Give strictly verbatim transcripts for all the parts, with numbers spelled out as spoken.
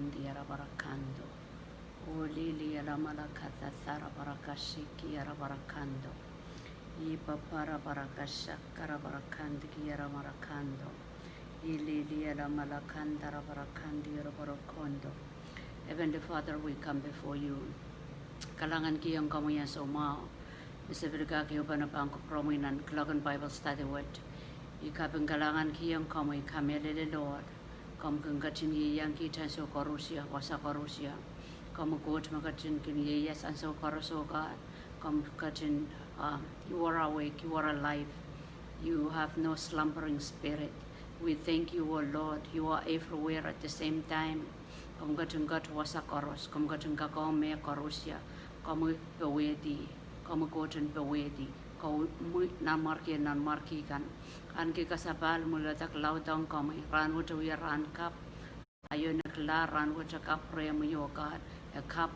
Diarabarakanto. O lili alamala katatarabarakasiki arabarakando. I paparabarakasakarabarakandiki arabarakando. I lili alamala kandarabarakandi arabarakando. Heavenly Father, we come before you. Kalahngan kihong komwi ansou mwahu. Me se pil kak ehupene pahn kupwuromwi nan kuloak en Bible study wet. I kaping kalahngan kihong komwi, kamehlele Lord. Komw kin ketin ieiang kiht ansou koarosie, wasa koarosie. Komwi Koht me ketin kin ieias ansou koaros, oh God. Komw ketin, uh, you are awake, you are alive. You have no slumbering spirit. We thank you, oh Lord. You are everywhere at the same time. Komw ketin ket wasa koaros, komw ketin kakohng mehkoarosie. Komwi powehdi, komwi Koht en powehdi, komwi nanmwarkien nanmwarki kan. Ahneki kasapahl, mwuledek, laud ong komwi, rahnwet wia rahn kapw. Aio nekilahr, rahnwet e kapw rehmwi, oh God. E kapw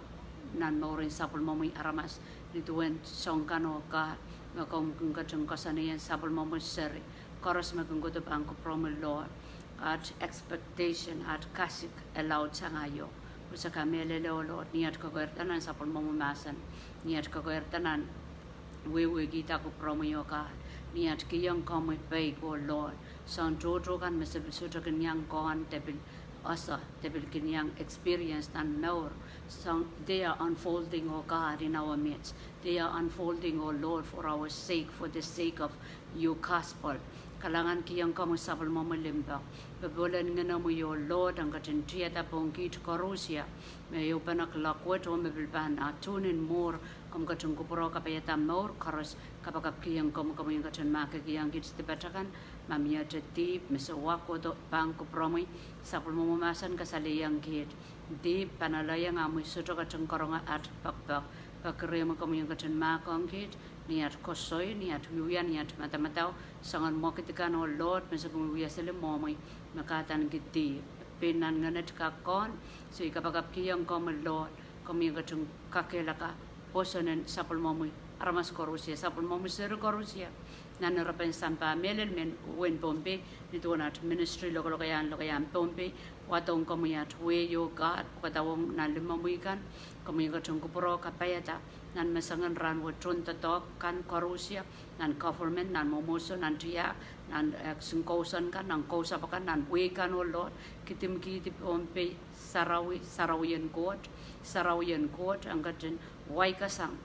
nan mouren sapwellimomwi aramas, nin duwen soahng kan, oh God. Me komw kin ketin koasoanehdi sapwellimomwi seri koaros me kin kohdo pahn kupwuromwi Lord. Aht expectation, aht kasik e laudsang aio. Pwe se kamehlele, oh Lord, ni aht kekeirda nan sapwellimomwi mahsen, ni aht kekeirda nan wehwehkihda kupwuromwi, oh God, ni aht kihong komwi peik, oh Lord. Soahng tohto kan me se pil sohte kin iang kohn, de pil ese, de pil kin iang experience nan mour. Soahng, they are unfolding, oh God, in our midst. They are unfolding, oh Lord, for our sake, for the sake of your gospel. Kalahngan kihong komwi sapwellimomwi limpoak. Popohl en Ngenomwi, oh Lord, en ketin tiada pohn kiht koarosie me ehupene kuloak wet oh me pil pahn tune in mwuhr. Komw ketin kupwure kapaiada mour koaros. Kapakap kihong komwi, komwi en ketin mahkikihong kiht dipatail kan, ma miehte dihp me se wahkohdo pahn kupwuromwi. Sapwellimomwi mahsen kasalehiong kiht, dihp pahn alehiong amwi sohte ketin karonge aht pekpek. Peki rehmwi, komwi en ketin mahkohng kiht ni aht koasoi, ni aht wiewia, ni aht madamadau, soangen mwekid kan, oh Lord, me se kin wiewia seli mwohmwi, me kahdaneki dihp. Pein nan ngenet kak kohn. So I kapakap kihong komwi Lord, komwi en ketin kakehlaka pwoson en sapwellimomwi aramas koarosie, sapwellimomwi seri koarosie. Nan erepen sampah mehlel mehn wehin Pohnpei, nin duwen aht ministry lokolokaiahn, lokaiahn Pohnpei, wadohng komwi aht wehi, oh God, pwukadawohng nan limomwi kan. Komwi en ketin kupwure kapaiada nan meseng en rahn wet, tohn doadoahk kan koarosie, nan government, nan mwomwohdiso, nan tiahk, nan, eh, kisin kousoan kan, nan kousapw akan, nan wehi kan, oh Lord. Kidimkihdi Pohnpei sarawi, sarawi en Koht, sarawi en Koht, en ketin waikasang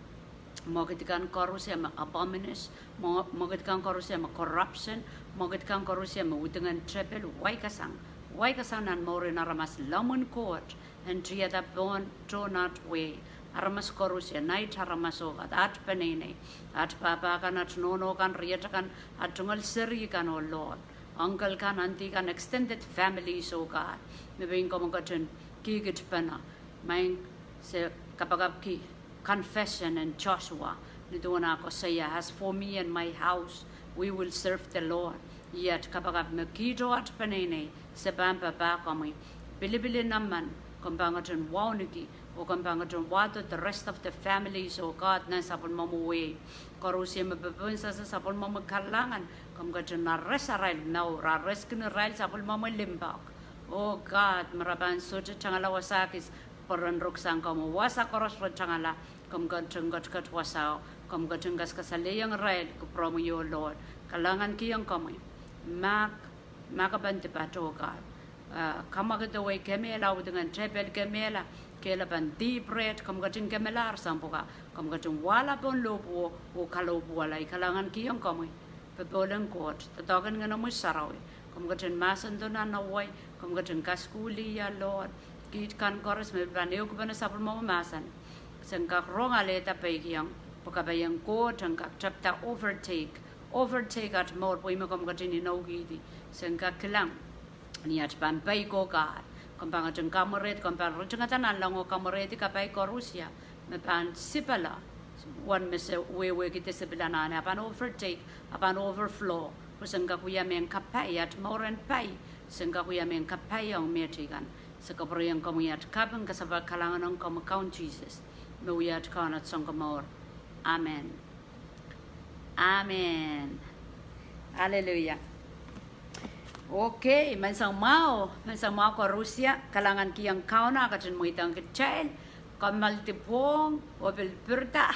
mwekid kan koarosie me abomination, mwe-, mwekid kan koarosie me corruption, mwekid kan koarosie me widingen tepil, waikasang, waikasang nan mouren aramas, lemmwin Koht, en tiada pohn tohn aht wehi. Aramas koarosie, nait aramas, oh God, aht peneinei, aht pahpa kan, aht nohno kan, riatail kan, aht tungoal seri kan, oh Lord. Uncle kan, auntie kan, extended families, oh God. Me pein komw ketin kihkitpene. Maing, se kapakapki confession en Joshua, nin duwen ah koasoia, as for me and my house, we will serve the Lord. Ih aht kapakap me kiht oh aht peneinei se pahn papah komwi. Pilipil en emen komw pahn ketin wauneki, oh komw pahn ketin wahdo the rest of the families, oh God, nan sapwellimomwi wehi. Koarosie me popohn sasa sapwellimomwi kalahngan, komw ketin ares arail mour, areskin irail sapwellimomwi limpoak. Oh God, me re pahn sohte tangala wasa kis, pwe ren ruksang komwi. Wasa koaros re tangala, komw ketin ketiket wasao, komw ketin kaskasalehiong irail kupwuromwi, oh Lord. Kalahngan kihong komwi. Mahk, mahk apan dipat, oh God. Ah, kamwakid wei kemehla, widingen tepil kemehla, kehlapan dihp reht, komw ketin kemelahr soahng pwukat, komw ketin wahla pohn lohpwuo, oh kalohpwuala. I kalahngan kihong komwi. Popohl en Koht, doadoahk en Ngenomwi Sarawi, komw ketin mahsendo nan wai, komw ketin kasukuhlie, Lord, kiht kan koaros me pahn ehukipene sapwellimomwi mahsen. Sen kak rong alehda peikiong, pwe kapai en Koht en kak tepda overtake, overtake aht mour, pwe ih me komw ketin inoukihdi. Sen kak kilang ni aht pahn peik, oh God, komw pahn ketin kamwerehdi, komw pahn ritingada nanleng oh kamwerehdi kapai koarosie me pahn sipala. Wen me se wehwehki de se pil anahne, a pahn overtake, a pahn overflow. Pwe sen kak wia mehn kapai, aht mour en pai. Sen kak wia mehn kapai ong mehteikan. Se kapwurehiong komwi aht kaping, kasapahl, kalahngan ong komwi Kaun Sises, me wia aht Kaun, aht Sounkomour. Amen. Amen. Hallelujah. Okay, menseng mwahu, menseng mwahu koarusie, kalahngan kihong Kauno eh ketin mweidohng kitail, kommoal di pwohng, oh pil pirida,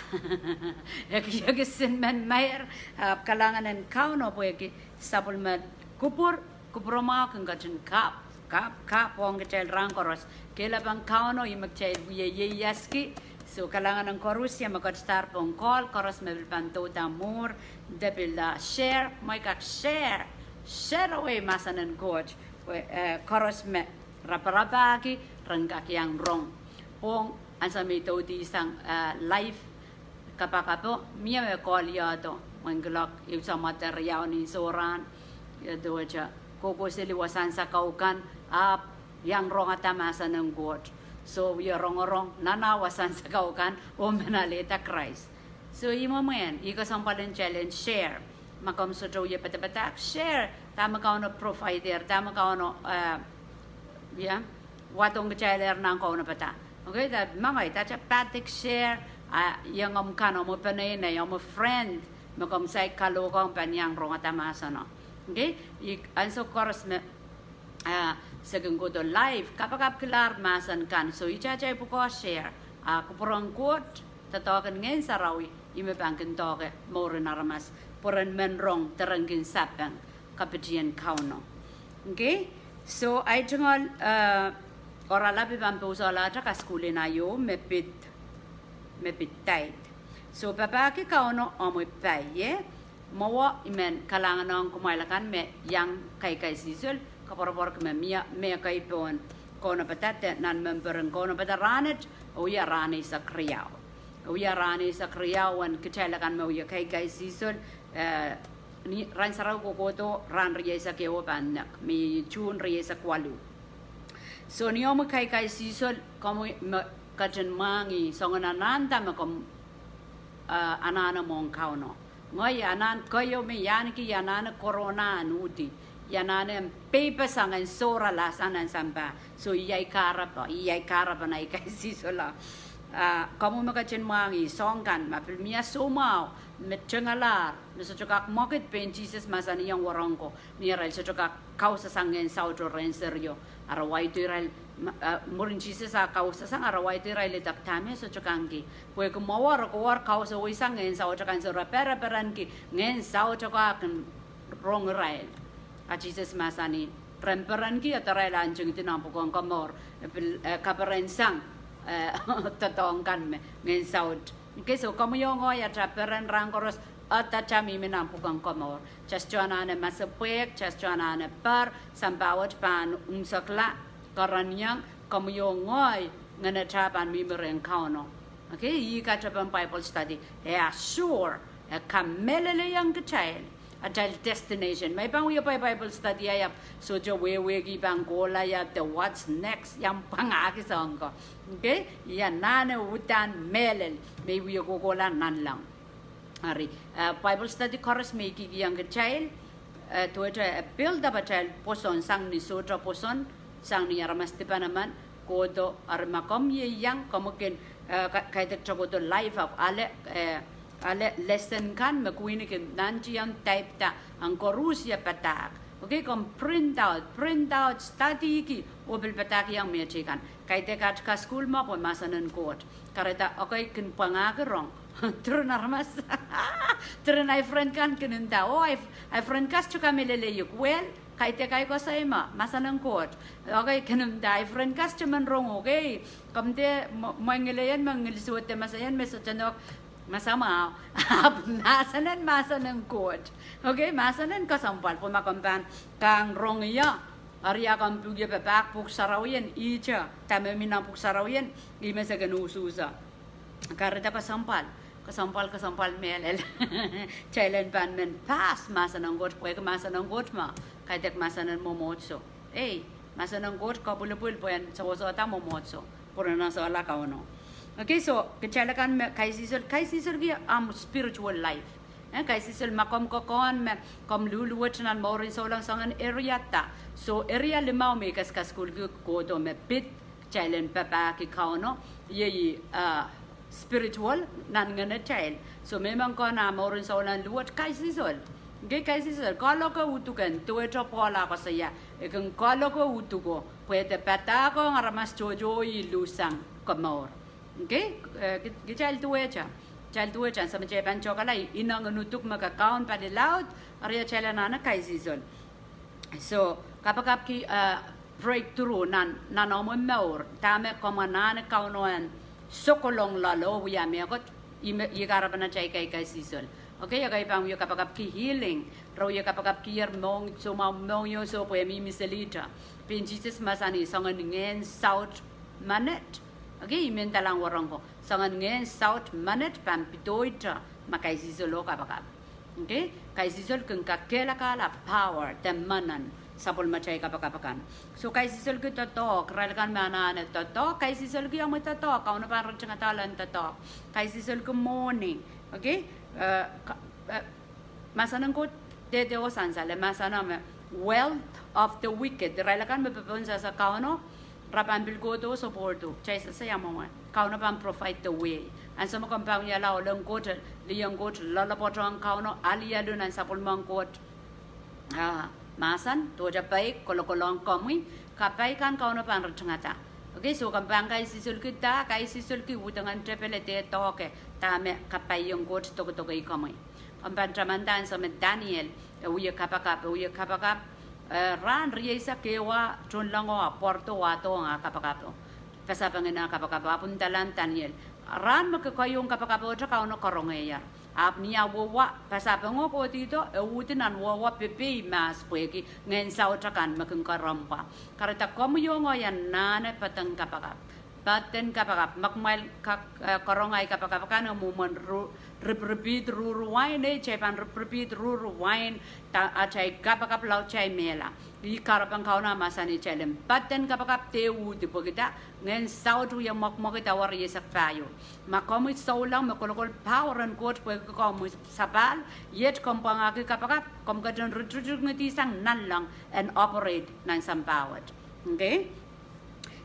ekiekisin men meir, ahpw kalahngan en Kauno pwehki sapwellime kupwur, kupwuromwahu kin ketin kap, kap, kap ong kitail rahn koaros. Kehlapen Kauno ih me kitail wie ieiaski. So kalahngan en koarusie me ketidahr pohn call, koaros me pil pahn douda mwuhr, de pil ah share, mwein kak share, share away mahsen en Koht, pwe, eh, koaros me raparapahki ren kak iang rong. Pwong ansou me I doudisang, eh, live kapakapo, mie me call-iohdo, mwein kuloak ehu samwa de riau ni sohrahn, eh, duwehte kohkohseli wasahn sakau kan, ahpw iang rongada mahsen en Koht. So wie rongorong nan ah wasahn sakau kan oh men alehda Krais. So ih mwomwen, ih kesempwal en kitail en share. Ma komw sohte wie padapadahk, share dahme Kauno provide-er, dahme Kauno, eh, wadohng kitailehr nan kaunopada. Okay, de ma ngehi, de kitail pahn share, ah, iengomw kan, omw peneinei, omw friend, me komw saik kalohkohng pahn iang rongada mahseno. Okay, ih ansou koaros me, ah, se kin kohdo live, kapakapkilahr mahsen kan. So ih kitail pwukoa share, ah, kupwuren Koht, doadoahk en Ngehn Sarawi, ih me pahn kin doahke mour en aramas, pwe ren men rong de ren kin sapeng kapitien Kauno. Okay, so ahi tungoal, eh, oaralap I pahn pousohlahte kasukuhl en aio me pid, me pid tithe. So papahki Kauno omwi pai, eh? Mwowe I men kalahngan ong kumwail akan me iang kaikaisihsol, koapworopworki me mie mehkei pohn kaunopada de nan memper en kaunopada rahnwet, oh wia rahn eisek riau. Oh wia rahn eisek riau, wen kitail akan me wie kaikaisihsol, eh, ni rahn sarawi kohkohdo rahn rieisek ehu pahn nek, me June rieisek waluh. So ni omwi kaikaisihsol, komwi me ketin mwahngih soangen anahn da me komw, eh, anahne mwohn Kauno. Ngehi anahn keieu me I ahneki, I anahne corona en uhdi. I anahne en peipeseng en sohrala sang nan sampah. So ih ahi kahrepe, ih ahi kahrepen ahi kaisihsol. Ah, komwi me ketin mwahngih soahng kan, ma pil mie soumwahu me tengelahr, me sohte kak mwekid pein Sises mahsanihong warengko, ni arail sohte kak kausasang ngehn sauto rehn serio, a re wahdo irail, eh, mwurin Sises ah kausasang, a re wahdo irail idek dahme sohte kangki. Pwehki mwowe re kohwei kausawei sang ngehn sauto kan, so re pereperenki ngehn sauto kan kin rong irail. A Sises mahsanih, ren perenki, a irail ah ntingdi nan pwuken komour, eh, pil, eh, kaperensang, eh, doadoahk kan me ngehn saut. Okay, so komwi oh ngehi, atail peren rahn koaros, atail mihmi nan pwuken komour. Kitail sohte anahne masepwehk, kitail sohte anahne par, sampah wet pahn unsekla, kereniong, komwi oh ngehi, ngenetail pahn mihmi rehn Kauno. Okay, ih katepen Bible study, e assure, e kamehlelehiong kitail atail destination. Ma I pahn wie pai Bible study ahi, ahpw sohte wehwehki I pahn kohla ia de what's next, ia pwangahki soahng ko. Okay, I anahne uhdahn mehlel me I wie kohkohla nanleng. Eri, eh, Bible study koaros me I kihkihong kitail, eh, duwehte, eh, build up atail pwoson sang ni sohte pwoson, sang ni aramas dipan emen kohdo. Eri ma komw ieiang, komw kin, eh, ka-, kaidehkte kohdo live ahpw ale, eh, ale lesson kan me Queen kin nantihong type da en koaros ie padahk. Okay, komw print out, print out, studyki, oh pil padahkihong mehteikan. Kaidehk at kasukuhl mwo pwe mahsen en Koht. Kahrehda, okay, kin pwangahki rong. Diren aramas, diren ahi friend kan kin nda, oh, ahi, ahi friend kan sohte kamehlele uk, well, kaidehk ahi koasoi mwo, mahsen en Koht. Okay, kin nda ahi friend kan sohte men rong, okay. Komw dehr mwe-, mwein ngilen me ngil suwed de masaien me sohte nohk masamwahu. Ahpw mahsen en, mahsen en Koht. Okay, mahsen en kesempwal, pwe ma komw pahn kang rong ie, eri a komw pil wie papah pwuhk sarawien, ihte, dahme mi nan pwuhk sarawien, ih me se kin usuhso. Kahrehda kesempwal, kesempwal, kesempwal mehlel. Kitail en pahn men pass mahsen en Koht, pwehki mahsen en Koht mwo, kaidehk mahsen en mwomwohdiso. Ei, mahsen en Koht kopwulopwul pwehn sewesehda mwomwohdiso, pwurehng nan solahr Kauno. Okay, so, kitail akan me kaisihsol, kaisihsolki omw spiritual life. Eh, kaisihsol ma komw kokohn me komw luhluwet nan mouren souleng soangen area da. So, area limau me I kaskasukuhlki kohdo me pid kitail en papahki Kauno, iei, ah, spiritual nan ngenetail. So, mehmen kan ah mouren souleng luwet, kaisihsol. Ngehi kaisihsol, kalohk e uduken, duwehte Pohl ah koasoia, e kin kalohk e uduko, pwe de padahkohng aramas tohto ih luhsang komour. Ngehi, eh, ki-, kitail duwehte, kitail duwehte, ansou me kitail pahn tokala, ineng en uduk me ke kaun pali laud, eri atail anahne kaisihsol. So, kapakapki, eh, breakthrough nan, nan omw mour, dahme komw anahne Kauno en sokolong loale oh wia mehkot, ih me, ih kahrepen atail kaikaisihsol. Okay, ekei pahn wie kapakapki healing, re wie kapakapkier mohngiong, soumwahu mohngiong, soh pwe mihmi selihte. Pein Sises mahsanih soangen ngehn saut menet. Okay, I men dahlang wahnpoaron ko. Soangen ngehn saut menet pahn pedoite ma kaisihsol oh kapakap. Okay, kaisihsol kin kakehlakahla power de menet en sapwellimatail kapakap akan. So kaisihsolki doadoahk, irail akan me anahne doadoahk, kaisihsolki omw doadoahk, Kauno pahn ritingada loalen doadoahk. Kaisihsolki mwohni, okay, eh, ka-, eh, mahsen en Koht dehde oh sansal, e mahsanih me wealth of the wicked, irail akan me popohn sehse Kauno, re pahn pil kohdo support-o, kitail sehse ia mwomwen. Kauno pahn provide the way. Ansou me komw pahn wiahla ohlen Koht, lih en Koht, loalopwoatohng Kauno, alialu nan sapwellimen Koht, ah, mahsen, duwehte peik, kolokolohng komwi, kapai kan Kauno pahn ritingada. Okay, so komw pahn kaisihsolki da, kaisihsolki uhdahn tepel e dehr doahke, dahme kapai en Koht dokedoke komwi. Komw pahn tamanda ansou me Daniel, e wie kapakap, e wie kapakap, eh, rahn rieisek ehu tohnlengo ah pwarodo wahdohng ah kapakapo. Pasapengin ah kapakapo, ahpw ndalahn Daniel. Rahn me ke keiong kapakapohte Kauno karongehier. Ahpw ni ah wehwe pasapengo kohdihdo, e uhdi nan wehwe pepei mahs pwehki ngehn saut akan me kin kerempwa. Kahrehda komwi oh ngehi anahne poaden kapakap. Poaden kapakap, ma kumwail kak, eh, karong ahi kapakap akan, mwomwen ru-, ripiripihd ruhru wain, eh, kitail pahn ripiripihd ruhru wain, da atail kapakap laud kitail mehla. Ih kahrepen Kauno mahsanih kitail en poaden kapakap, dehr uhdi pwehki da, ngehn saut wie mwekmwekid awa rieisek pahieu. Ma komwi souleng me kolokol power en Koht pwehki komwi sapahl, iet komw pwangahki kapakap, komw ketin ritiriti ngidisang nanleng en operate nan sampah wet. Okay?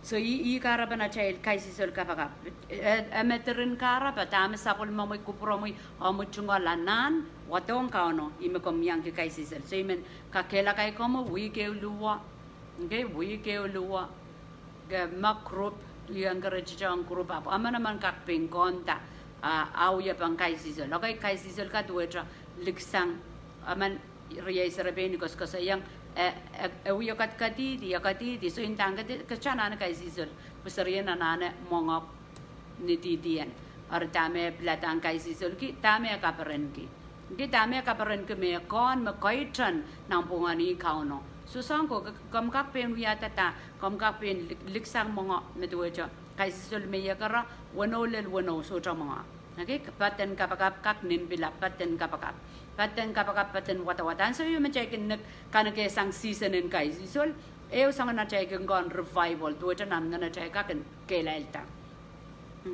So ih, ih kahrepen atail kaisihsol kapakap. E, e me diren kahrepe, dahme sapwellimomwi, kupwuromwi, omwi tungoal anahn, wahdohng Kauno, ih me komw iangki kaisihsol. So I men kakehlaka komwi, wihk ehu luhwe, okay, wihk ehu luhwe, ke me group, I encourage-ehng group, ahpw emenemen kak pein konda, ah, ah wie pahn kaisihsol. Okay, kaisihsol ka duwehte liksang, emen riei serepein koaskoasoiong, e, e, e wie kadkadihdi, e kadihdi, so I ndahng ke, ke anahne kaisihsol, pwe serien anahne mwenge nididien. Eri dahme e piladahng kaisihsolki, dahme e kaperenki. Ki dahme e kaperenki mehkot me keiton nanpwungen ih Kauno. So soang ko, ke, komw kak pein wiahda da, komw kak pein lik-, liksang mwenge me duwehte kaisihsol me I ekera, weneu lel weneu sohte mwenge. Okay, poaden kapakap kak nin pila, poaden kapakap. Poaden kapakap, poaden wadawad. Ansou me kitail kin nek kanekehsang season en kaisihsol, ehu soangen atail kin kohn revival, duwehte nan ngehn atail kak en kehlailda.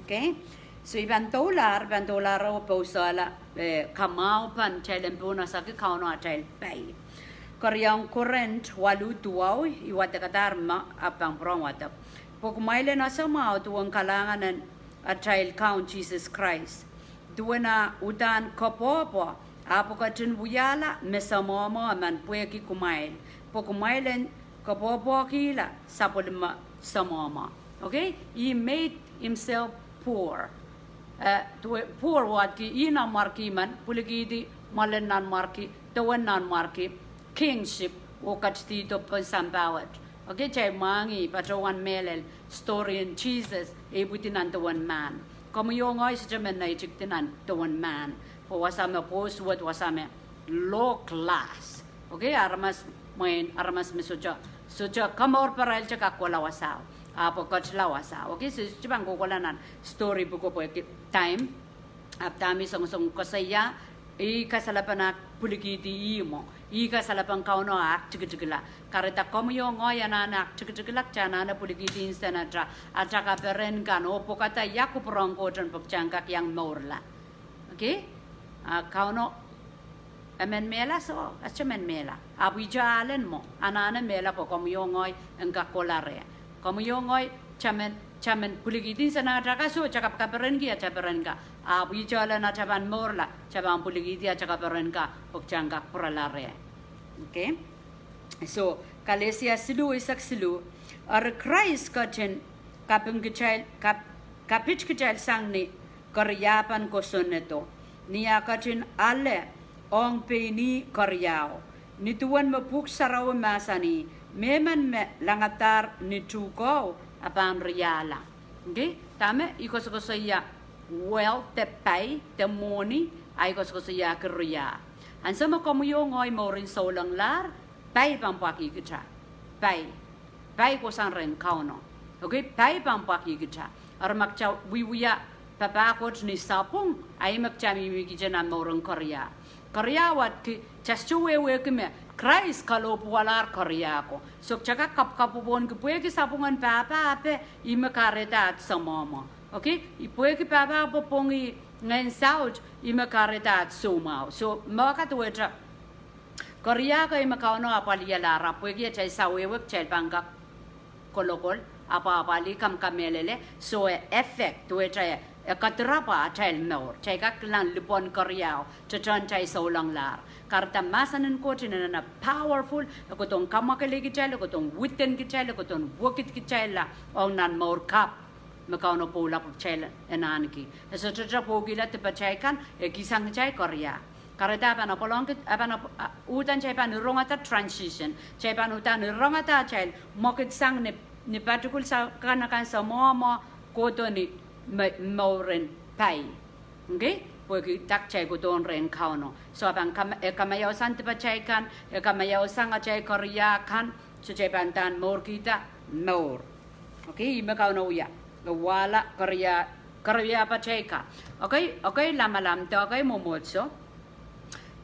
Okay. So I pahn doulahr, pahn doulahr oh pousehla, eh, kamwahu pahn kitail en pohnasaki Kauno atail pai. Keriau Korint waluh duwau, I wadekadahr me, ahpw pahn pwurehng wadek. Pwe kumwail en ese mwahu duwen kalahngan en atail Kaun Sises Krais. Duwen ah uhdahn kepwehpwe, ahpw e ketin wiahla me semwehmwe emen pwehki kumwail. Pwe kumwail en kepwehpwekihla sapwellime semwehmwe. Okay? He made himself poor. Eh, duwe, poor wahki, ih nanmwarki men, pwilikihdi mwoalen nanmwarki, dewen nanmwarki, kingship, oh ketidihdo pohn sampah wet. Okay, kitail mwahngih, patohwan mehlel, story en Sises, e ipwidi nan dewen mahn. Komwi oh ngehi sohte men neitikdi nan dewen mahn. Pwe wasa me kohsuwed, wasa me low class. Okay, aramas, mwein aramas me sohte, sohte komour perail te kak kohla wasao. Ahpw e ketila wasao. Okay, so sohte pahn kohkohla nan story pwuko pwehki time. Ahpw dahme I songosong koasoia, ih kasalepen ahk pwilikihdi ih mwo. Ih kasalepen Kauno ahk tikitikla. Kahrehda komwi oh ngehi anahne ahk tikitikla, kitail anahne pwilikihdi insenata, ata kaperen kan, oh pwukada ia kupwuren Koht en pwe kitail en kak iang mourla. Okay? Ah, Kauno, e men mehla, so, e sohte men mehla. Ahpw ihte alen mwo, anahne mehla pwe komwi oh ngehi en kak kohla reh. Komwi oh ngehi, kitail men, kitail men pwilikihdi nsenatail kan, soh, kitail kapkaperenki atail peren kan. Ahpw ihte lel atail pahn mourla, kitail pahn pwilikihdi atail kaperen kan, pwe kitail en kak pwurala reh. Okay? Soh, Kalesia siluh, eisek siluh, eri Krais ketin kapit kitail, kap-, kapit kitail sang ni keriahpen kosonnedo, ni ah ketin ale ong pein ih keriau. Ni duwen me Pwuhk Sarawi mahsanih, mehmen me langadahr ni tuhkeo, e pahn riahla. Okay? Dahme I koasokoasoia? Wealth, de pai, de mwohni, ahi koasokoasoiahki riau. Ansou me komwi oh ngehi mourin soulenglahr, pai pahn pwakih kitail. Pai. Pai kohsang rehn Kauno. Okay, pai pahn pwakih kitail. Eri ma kitail wiewia papah Koht ni sapwung, a ih me kitail mihmi kitail nan mouren keriau. Keriau wet ki, kitail sohte wehwehki me Krais kalohpwuwalahr keriau ko. Soh, kitail kak kapwkapwopwohnki pwehki sapwung en pahpa ape, ih me kahrehda at samwamwa. Okay, pwehki pahpa ape pwongih ngehn saut, ih me kahrehda at soumwahu. Soh, mehkot duwehte keriau ko ih me Kauno apwalihalahr, ahpw pwehki atail sawehwe kitail pahn kak kolokol, apwahpwalih, kamkamehlele, soh, e effect, duwehte e, e kadirapwa atail mour. Kitail kak kilang lipwen keriau, tetehn kitail soulenglahr. Kahrehda mahsen en Koht inenen powerful, e kohdohn kamwakelei kitail, e kohdohn widen kitail, e kohdohn wekid kitailla ong nan mour kapw me Kauno pwoula pwe kitail en ahneki. E sohte pwoukihala dipatail kan, e kihsang kitail keriau. Kahrehda e pahn apwalongki, e pahn ap-, a, uhdahn kitail pahn rongada transition. Kitail pahn uhdahn rongada atail mwekid sang ni, ni patikul sa-, kan akan samwamwa kohdo ni me-, mouren pai. Okay? Pwehki dah kitail kohdohn rehn Kauno. Soh, e pahn kam-, e kamaiausang dipatail kan, e kamaiausang atail keriau kan, soh, kitail pahn uhdahn mourkihda mour. Okay, ih me Kauno wia, e wahla keria-, keriau patail kan. Okay, okay, lamalam de okay mwomwohdiso.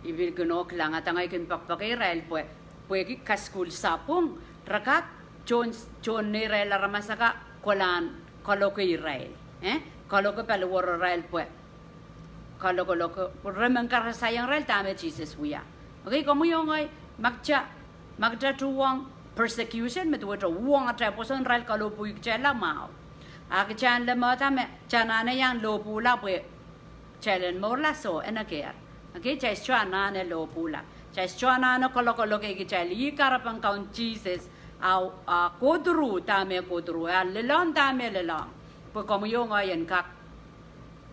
I pil kin oh kilang, a dang ei kin pekipekei irail pwe, pwehki kasukuhl sapwung, re kak tohn, tohn neirail aramas akan kolahn kaloke irail. Eh? Kaloke paliwar irail pwe kalokolok, re men karasaiong irail dahme Sises wia. Okay, komwi oh ngehi, ma kitail, ma kitail tuhwong persecution, me duwehte uhwong atail pwoson, irail kalohpwuhki kitailla mwahu. A kitail en lemehda me kitail anahne iang lohpwuhla pwe kitail en mourla, soh, e nekehr. Okay, kitail sohte anahne lohpwuhla. Kitail sohte anahne kalokolokei kitail. Ih kahrepen Kaun Sises, a, a kohduruh dahme kohduruh, a lelohng dahme lelohng. Pwe komwi oh ngehi en kak,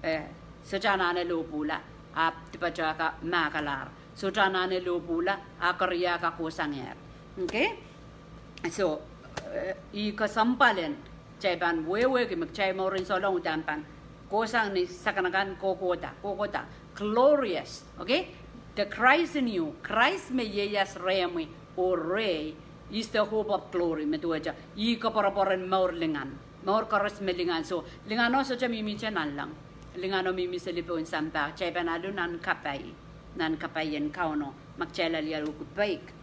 eh, sohte anahne lohpwuhla, ahpw dipatail kan mahkalahr. Sohte anahne lohpwuhla, a keriau kan kohsangehr. Okay? Soh, eh, ih kesempwal en kitail pahn wehwehki me kitail mouren souleng uhdahn pahn kohsang ni sakanakan kohkohda, kohkohda, glorious. Okay? The Christ in you, Krais me ieias rehmwi oh rehi, is the hope of glory, me duwehte ih koapworopwor en mour lingan. Mour koaros me lingan. Soh, lingano sohte mihmihte nanleng. Lingano mihmi seli pohn sampah, kitail pahn alu nan kapai, nan kapai en Kauno, ma kitail alialuwki peik.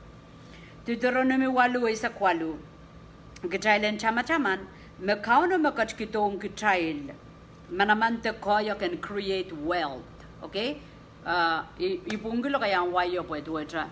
Deuteronomi waluh, eisek waluh. Kitail en tamataman me Kauno me ketikihdohng kitail manaman de koahiek en create wealth. Okay? Ah, i, i pwungki lokaiahn wai o pwe duwehte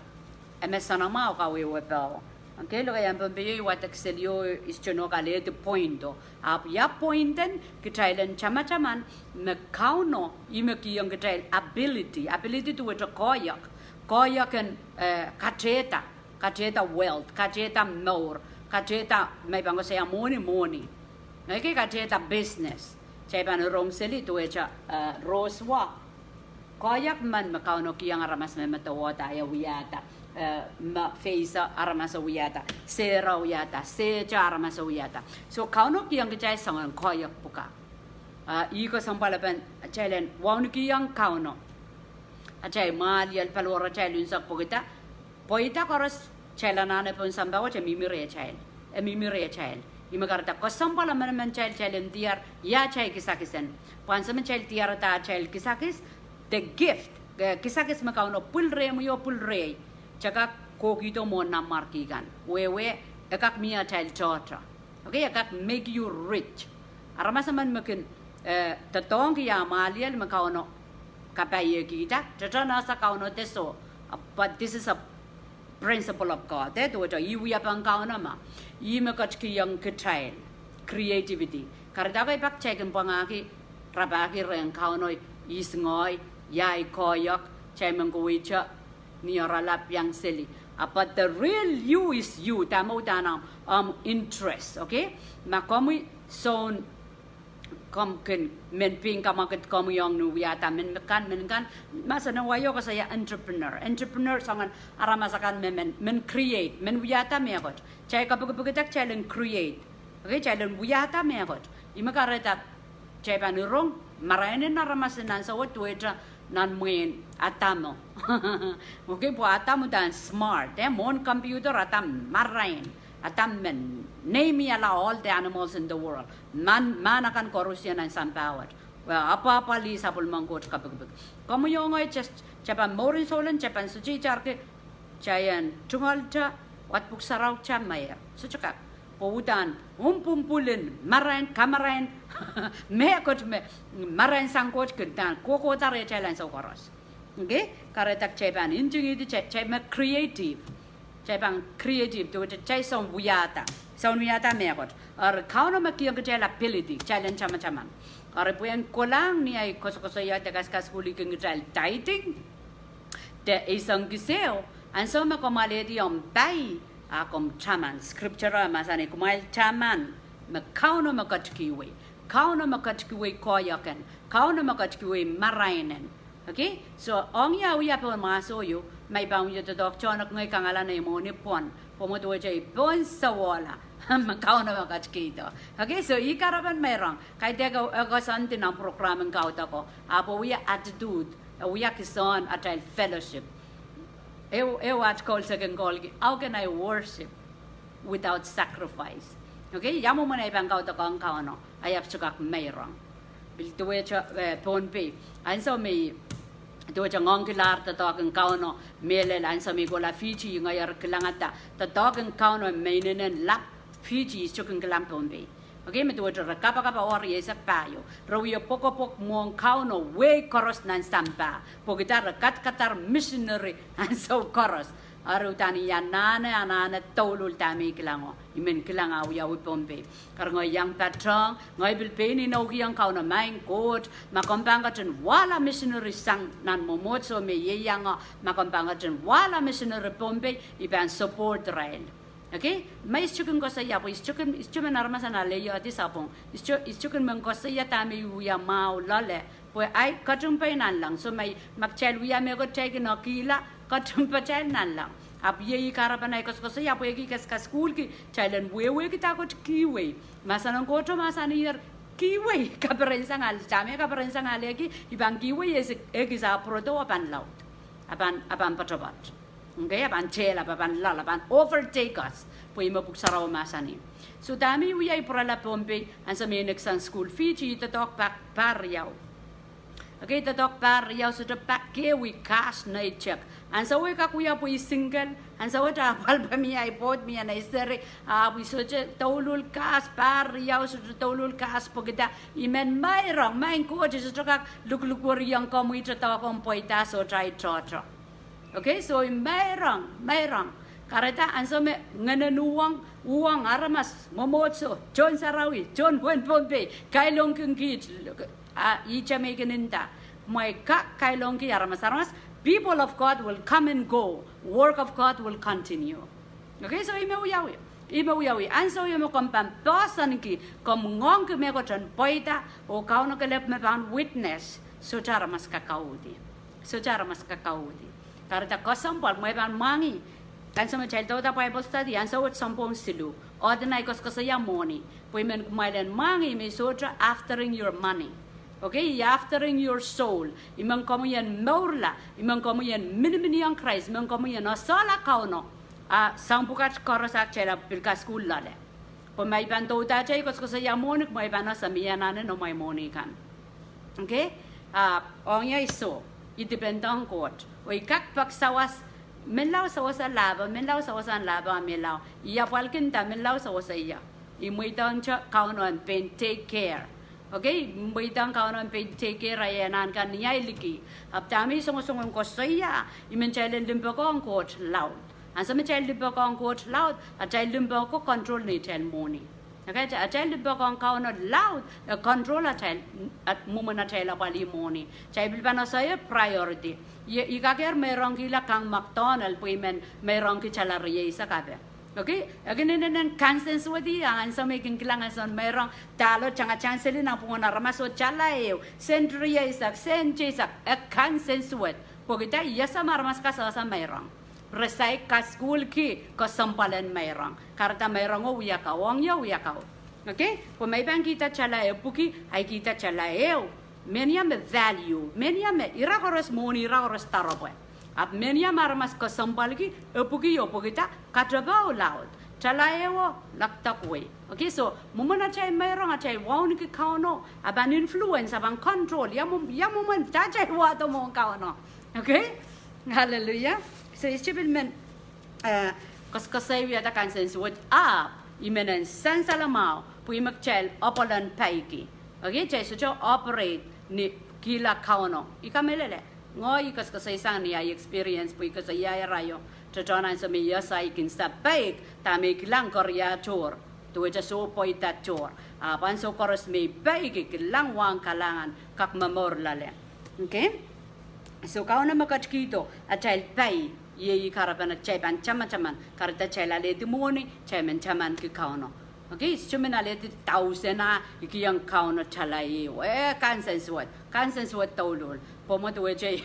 e me soanamwahu kawehwe pao. Okay, lokaiahn Pohnpei o, i wadek seli o, i sohte nohk alehdi point o. Ahpw ia point en kitail en tamataman me Kauno ih me kihong kitail ability, ability duwehte koahiek, koahiek en, eh, katehda, katehda wealth, katehda mour, katehda, me pahn koasoia mwohni, mwohni. Okay, katehda business. Kitail pahn rong seli duwehte, eh, Rose wa. Koahiek men me Kauno kihong aramas me medewe e wiahda, eh, me feisa aramas e wiahda, sehra wiahda, sehte aramas e wiahda. Soh, Kauno kihong kitail soangen koahiek pwukat. Ah, ih kesempwalpen atail en wauneki ong Kauno. Atail mwahliel, paliwaratail unsek pwehki dah, pweida koaros kitail anahne pohn sampah wet e mihmi rehtail. E mihmi rehtail. Ih me kahrehda kesempwal emenemen kitail, kitail en diar ia atail kisakis en. Pwe ansou me kitail diarada atail kisakis, the gift, eh, kisakis me Kauno pwil rehmwi oh pwil rehi, kitail kak kohkihdo mwohn nanmwarki kan. Wehwe, e kak mie atail tohto. Okay, e kak make you rich. Aramas emen me kin, eh, doadoahngki ah mwahliel me Kauno kapaiekihda, tohto nasa Kauno de soh. Uh, but this is a principle of God. Eh, duwehte ih wiepen Kauno ma. Ih me ketikihong kitail. creativity. Kahrehda kei pak kitail kin pwangahki, rapahki rehn Kauno, ihs ngehi, ia ei koahiek, kitail men kohwei te, ni oaralap iang seli. Ah, but the real you is you, dahme uhdahn omw, omw interest, okay? Ma komwi soun, komw kin men pein kamwakid komwi ong ni wiahda mehn kan, mehn kan, mahsen en wai o koasoia entrepreneur. Entrepreneur soangen aramas akan me men, men create, men wiahda mehkot. Kitail kapikipikda kitail en create. Okay, kitail en wiahda mehkot. Ih me kahrehda kitail pahn rong, marain en aramas nan ansou wet duwehte nan mwehin Adamo. Okay, pwe Adam uhdahn smart, eh, mwohn computer Adam marain. Adam men name-ihala all the animals in the world. Mahn, mahn akan koaros nan sampah wet. Well, apwahpwalih sapwellimen Koht kapikipik. Komwi oh ngehi just, kitail pahn mouren souleng, kitail pahn sohte itarki, kitail en tungoal te, wad pwuhk sarawi kitail meir. Sohte kak. Pwe uhdahn, umpwumpwul en marain, kamarain, mehkot me, marain sang Koht kin uhdahn kohkohda rehtail ansou koaros. Okay? Kahrehda kitail pahn ntingihdi, kitail, kitail me creative. Kitail pahn creative, duwehte kitail soun wiahda. Soun wiahda mehkot. Eri Kauno me kihong kitail ability, kitail en tamataman. Eri pwehn kolahng ni ahi koasokoasoia de kasukasukuhlihki kitail tithing, de eisek kisehwo, ansou me komw alehdi omw pai, a komw taman. Scripture mahsanih kumwail taman, me Kauno me ketikihwei. Kauno me ketikihwei koahiek en. Kauno me ketikihwei marain en. Okay? So, ong ia wia pohn mahso ieu, ma I pahn wia doadoahk tohnok ngehi kangala nei mwohni pwon, pwe mwo duwehte I pahn sawala, me Kauno me ketikihdo. Okay, so ih kahrepen meirong, kaidehk e koasoandi nan program en kaudoko, ahpw wia attitude, e wia kihsehn atail fellowship. E, e wia at call second call ki, how can I worship without sacrifice? Okay, ia mwomwen ei pahn kaudok ong Kauno, I have to kak meirong. Pil duwehte, eh, Pohnpei. Ansou me, duwehte ngoangkilahr doadoahk en Kauno, mehlel ansou me I kohla Fiji, ngehi eri kilangada doadoahk en Kauno me inenen lap Fiji, I sohte kin kilang Pohnpei. Okay, me duwehte re kapakap awari eisek pahieu. Re wie pwekopwek mwohn Kauno wehi koaros nan sampah. Pwehki re kadkadahr misineri ansou koaros. Eri uhdahn I anahne, anahne douluhl dahme I kilango. I men kilang a wiawi Pohnpei. Eri ngehi iang patehng, ngehi pil pein inoukihong Kauno, Maing Koht, ma komw pahn ketin wahla misineri sang nan mwomwohdiso me I ieiang, ma komw pahn ketin wahla misineri Pohnpei, I pahn support irail. Okay? Ma I sohte kin koasoia, pwe I sohte kin, I sohte men aramas en aleiohdi sapwung. I sohte, I sohte kin men koasoia dahme I wia mwahu loale. Pwe ahi ketin pei nanleng. So ma, ma kitail wia mehkot kitail kin ekihla, ketin pei kitail nanleng. Ahpw iei ih kahrepen ahi koasokoasoia, pwehki I kasukasukuhlki, kitail en wehwehki dahkot kihwei. Mahsen en Koht mahsaniher kihwei, kaperensang ale, dahme kaperensang alehki, I pahn kihwei, e kis, e kis a pwurodo, a pahn laud. A pahn, a pahn poatopoat. Okay, a pahn tehlap, a pahn loal, a pahn overtake us. Pwe ih me pwuhk sarawi mahsanih. So dahme I wia, I pwurala Pohnpei, ansou me I next sang sukuhl Fiji, I doadoahk pak, pahr riau. Okay, I doadoahk pahr riau, sohte pak kehwi, kahs nei teikan. Ansou wet I kak wia pwe I single, ansou wet apwal pwe mie ahi pwoud, mie nei seri, ahpw I sohte douluhl kahs, pahr riau, sohte douluhl kahs, pwehki dah, I men meirong, Maing Koht, I sohte kak luklukwerihong komwi doadoahk en pweida, sohte ahi tohto. Okay, so I meirong, meirong. Kahrehda ansou me ngehnen uhwong, uhwong aramas, mwomwohdiso, tohn sarawi, tohn wehin Pohnpei, kailongkin kiht, a, ihte me I kin nda, kumwail kak kailongki aramas, aramas, people of God will come and go, work of God will continue. Okay, so ih me wiawi, ih me wiawi, ansou ieu me komw pahn poahsoanki, komw ngoangki mehkot en pweida, oh Kauno kelehpw me pahn witness, sohte aramas kak kauhdi. Sohte aramas kak kauhdi. Kahrehda kesempwal, kumwail pahn mwahngih. Ansou me kitail douda Bible study, ansou wet sounpwong siluh. Oahden ahi koasokoasoia mwohni. Pwe I men kumwail en mwahngih me I sohte aftering your money. Okay, I aftering your soul. I men komwi en mourla, I men komwi en miniminiong Krais, I men komwi en esehla Kauno. A soahng pwukat koaros ahk kitail ahpw pil kasukuhl loale. Pwe ma I pahn doudahte ahi koasokoasoia mwohni, kumwail pahn ese mie anahne noumwail mwohni kan. Okay? A, ong ia I soh, I depend ong Koht. Oh I kak pak sawas, menlau sawas en lahpo, menlau sawas en lahpo, a menlau. I apwalki nda menlau sawas ia. I mweidohngte Kauno en pein take care. Okay? I mweidohng Kauno en pein take care ahi anahn kan ni ahi liki. Ahpw dahme I songosong en koasoia, I men kitail en limpoak ong Koht laud. Ansou me kitail limpoak ong Koht laud, atail limpoak ko control neitail mwohni. Okay, atail limpoak ong Kauno laud, e control atail, mwomwen atail apwalih mwohni. Kitail pil pahn ese priority. Ih, I kakehr meirongkihla kang McDonald pwe I men meirongki tala rieisek ape. Okay, e kin inenen kansensuwed, a ansou me I kin kilang ansou meirong, dahlo tangatang seli nanpwungen aramas oh tala ehu, sent rieisek, sent eisek, e kansensuwed. Pwehki dah? I ese me aramas kasawasa meirong. Re saik kasukuhlki kesempwal en meirong. Kahrehda meirong o wia kau, ong ie wia kau. Okay, pwe ma I pahn kihda tala ehu pwuki, ahi kihda tala ehu, menia me value, menia me ira koaros mwohni, ira koaros doaropwe. Ahpw menia me aramas kesempwalki, e pwuki o pwehki dah? Katepe laud. Tala ehu o lakdek wei. Okay, so mwomwen atail meirong, atail wauneki Kauno, a pahn influence, a pahn control ia mwomwen dah atail wahdo mwohn Kauno. Okay, hallelujah. So I sohte pil men koasoakoasoia dah kansensuwed, ahpw I men en sansal mwahu pwe I me kitail apwal en peiki. Okay, kitail sohte operate ni kihla Kauno. I kamehlele, ngehi I koasoakoasoi sang ni ahi experience pwe I koasoia irail o, tohtohn ansou me I ese I kin sehse peik, dahme I kilang koaros tohr, duwehte soh pweida tohr. Ahpw ansou koaros me I peiki, I kilang wahn kalahngan kak momour loale. Okay, so Kauno me ketikihdo atail pei, iei I kahrepen kitail pahn tamataman, kahrehda kitail alehdi mwohni, kitail men tamanki Kauno. Okay, I sohte men alehdi tausen a I kihong Kauno tala ehu, e kansensuwed, kansensuwed douluhl. Pwe mwo duwehte,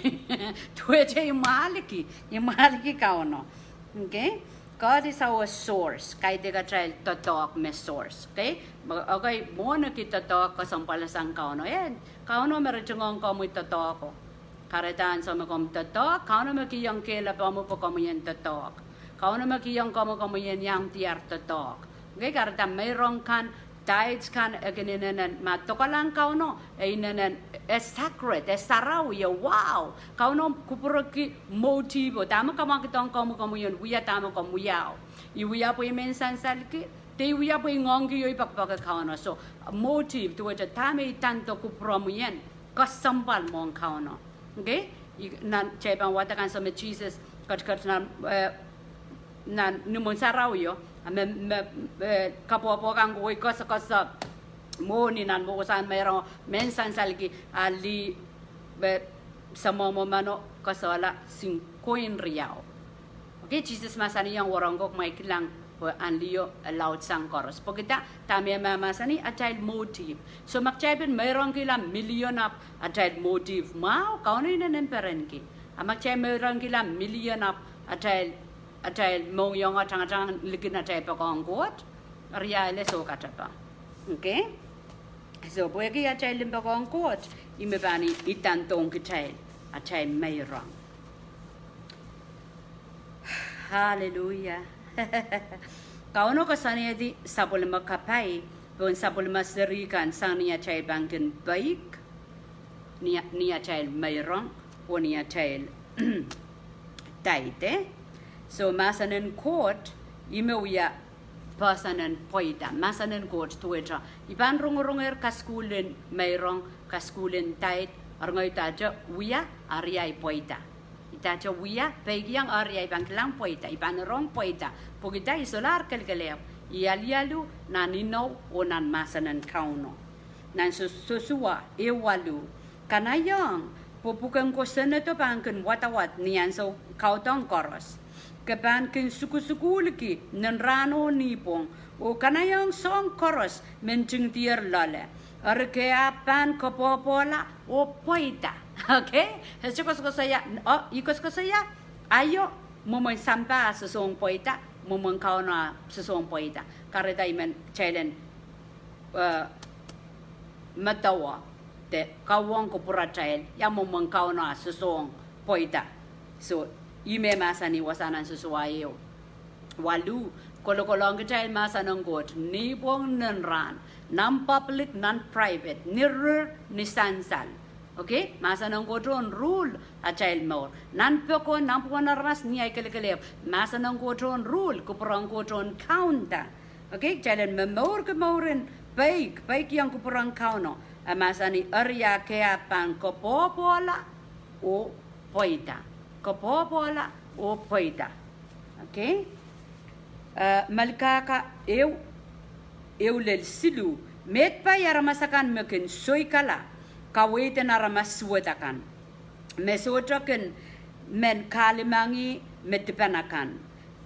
duwehte I mwahliki, I mwahliki Kauno. Okay, God is our source. Kaidehk atail doadoahk me source. Okay, me, okay, mwohniki doadoahk kesempwal sang Kauno. E, Kauno me ritingohng komwi doadoahk o. Kahrehda ansou me komw doadoahk, Kauno me kihong kehlail pahmw pwe komwi en doadoahk. Kaun me kihong komwi, komwi en iang diar doadoahk. Okay, kahrehda meirong kan, tithes kan, e kin inenen ma dokalahng Kauno, e inenen, e sacred, e sarawi, e wahu. Kauno kupwurki motive, dahme kamwakidohng komwi, komwi en wia dahme komw wiahu. I wia pwe I men sansalki, de I wia pwe I ngoangki oh I poakepoake Kauno. So, motive, duwehte dahme I tando kupwuromwi en, kesempwal mwohn Kauno. Okay? I, nan, kitail pahn wadek ansou me Sises ketiket nan, eh, nan nimwen sarawio, a me, me, eh, kapwopwo kan kohwei koasoakoasoia mwohni nan mwohsang meirong, men sansalki, a lih, eh, samwomw meno koasoala singkoin riau. Okay, Sises mahsanihong wahnpoaron ko, kumwail kilang, pwe ahn liho e laudsang koaros. Pwehki dah, dahme e mahmahsanih, atail motive. So ma kitail pil meirongkihla million ahpw atail motive mwahu, Kauno inenen perenki. A ma kitail meirongkihla million ahpw atail, atail mohngiong o tangatang likin atail poakohng Koht, eri e soh katepe. Okay? So pwehki atail limpoakohng Koht, ih me pahn idandohng kitail atail meirong. Hallelujah. Kauno koasoanehdi sapwellime kapai, pohn sapwellime seri kan sang ni atail pahn kin peik, ni, ni atail meirong, oh ni atail tithe. So mahsen en Koht, ih me wia poahsoan en pweida. Mahsen en Koht duwehte, I pahn rongorong ehr kasukuhl en meirong, kasukuhl en tithe, eri ngehi udahte wia, eri ahi pweida. I udahte wia, peikiong, eri ahi pahn kilang pweida. I pahn rong pweida. Pwehki dah? I solahr kelekelehpw. I alialu nan inou oh nan mahsen en Kauno. Nan Sosua ehu waluh. Kanaieng, pwe pwuken kosonnedo pahn kin wadawad ni ansou kaudohng koaros. Ke pahn kin sukusukuhlki nin rahn oh nipwong, oh kanaieng soahng koaros me ntingdier loale. Eri ke ahpw pahn koapwoapwoala oh pweida. Okay? E sohte koasokoasoia, oh, I koasokoasoia, aio, mwomwen sampah sosohng pweida, mwomwen Kauno sosohng pweida. Kahrehda I men kitail en, eh, medewe, de kauwehng kupwuratail, ia mwomwen Kauno sosohng pweida. So, ih me mahsanih wasa nan Sosua ehu waluh, kolokolohng kitail mahsen en Koht, nipwong nin rahn, nan public, nan private, ni rir, ni sansal. Okay? Mahsen en Koht en rule atail mour. Nan pokon, nanpwungen aramas, ni ahi kelekelehpw, mahsen en Koht en rule, kupwuren Koht en kaunda. Okay, kitail en momourki mouren peik, peikiong kupwuren Kauno. E mahsanih, eri a ke ahpw pahn koapwoapwoala oh pweida. Koapwoapwoala oh pweida. Okay? Eh, Melkahka ehu Ehu lel siluh, meid pai aramas akan me kin soikala kaweid en aramas suwed akan, me sohte kin men kahlemengih me dipan akan,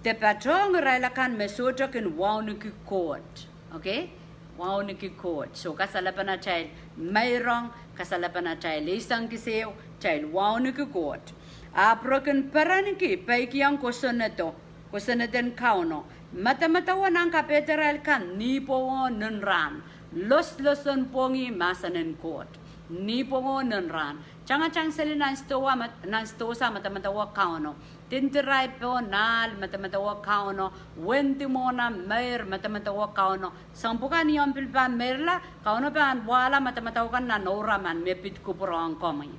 de patohng irail akan me sohte kin wauneki Koht. Okay? Wauneki Koht. So, kasalepen atail meirong, kasalepen atail eisek kis ehu, kitail wauneki Koht. Ahpw re kin perenki peikiong kosonnedo, kosonned en Kauno, medemedewe nan kapehderail kan nipwong oh nin rahn, loslosonpwongih mahsen en Koht nipwong oh nin rahn. Tangatang seli nan sidohsa, nan sidohsa medemedewe Kauno. Dindirail pohn ahl medemedewe Kauno. Wendi mwohn omw meir medemedewe Kauno. Soahng pwukat ni omw pil pahn meirla, Kauno pahn wahla medemedewe kan nan ouraman me pid kupwurohng komwi.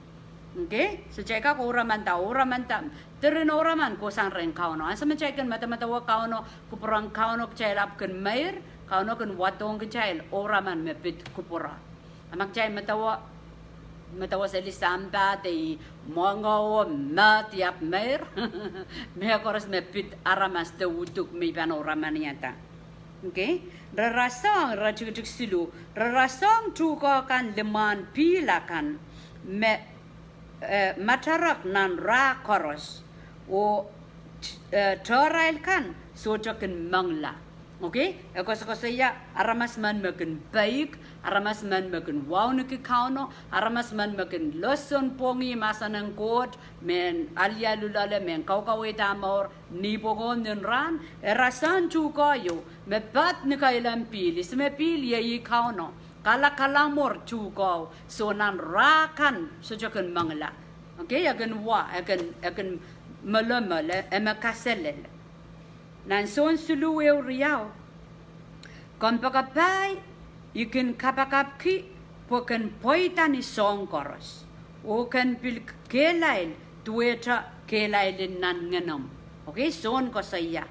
Okay? So kitail kak ouramanda, ouramanda, diren ouraman kohsang rehn Kauno. Ansou me kitail kin medemedewe Kauno, kupwurohng Kauno, kitail ahpw kin meir, Kauno kin wadohng kitail ouraman me pid kupwure. A ma kitail medewe, medewe seli sampah de ih mwenge oh mehdi ahpw meir, mehkoaros me pid aramas de uduk me I pahn ouramaniada. Okay? Re rasehng, iretikitik siluh, re rasehng tuhke kan limwahn pihl akan me, eh, matarek nan rah koaros, oh, eh, tehrail kan sohte kin mengla. Okay? E koasokoasoia aramas men me kin peik, aramas men me kin wauneki Kauno, aramas men me kin loson pwongih mahsen en Koht, mehn alialu loale, mehn kaukaweid ah mour nipwong oh nin rahn. E rasehng tuhke ieu me pad ni kailehn pihl, ihs me pihl? Iei Kauno. Kalakalamwor tuhke, soh, nan rah kan sohte kin mengla. Okay, e kin wa, e kin, e kin melimel, e me kaselel. Nan Sohn siluh ehu riau: Kompoakepahi I kin kapakapki pwe ken pweida ni soahng koaros, oh ken pil kehlail duwehte kehlail en nan ngenem. Okay, Sohn koasoia,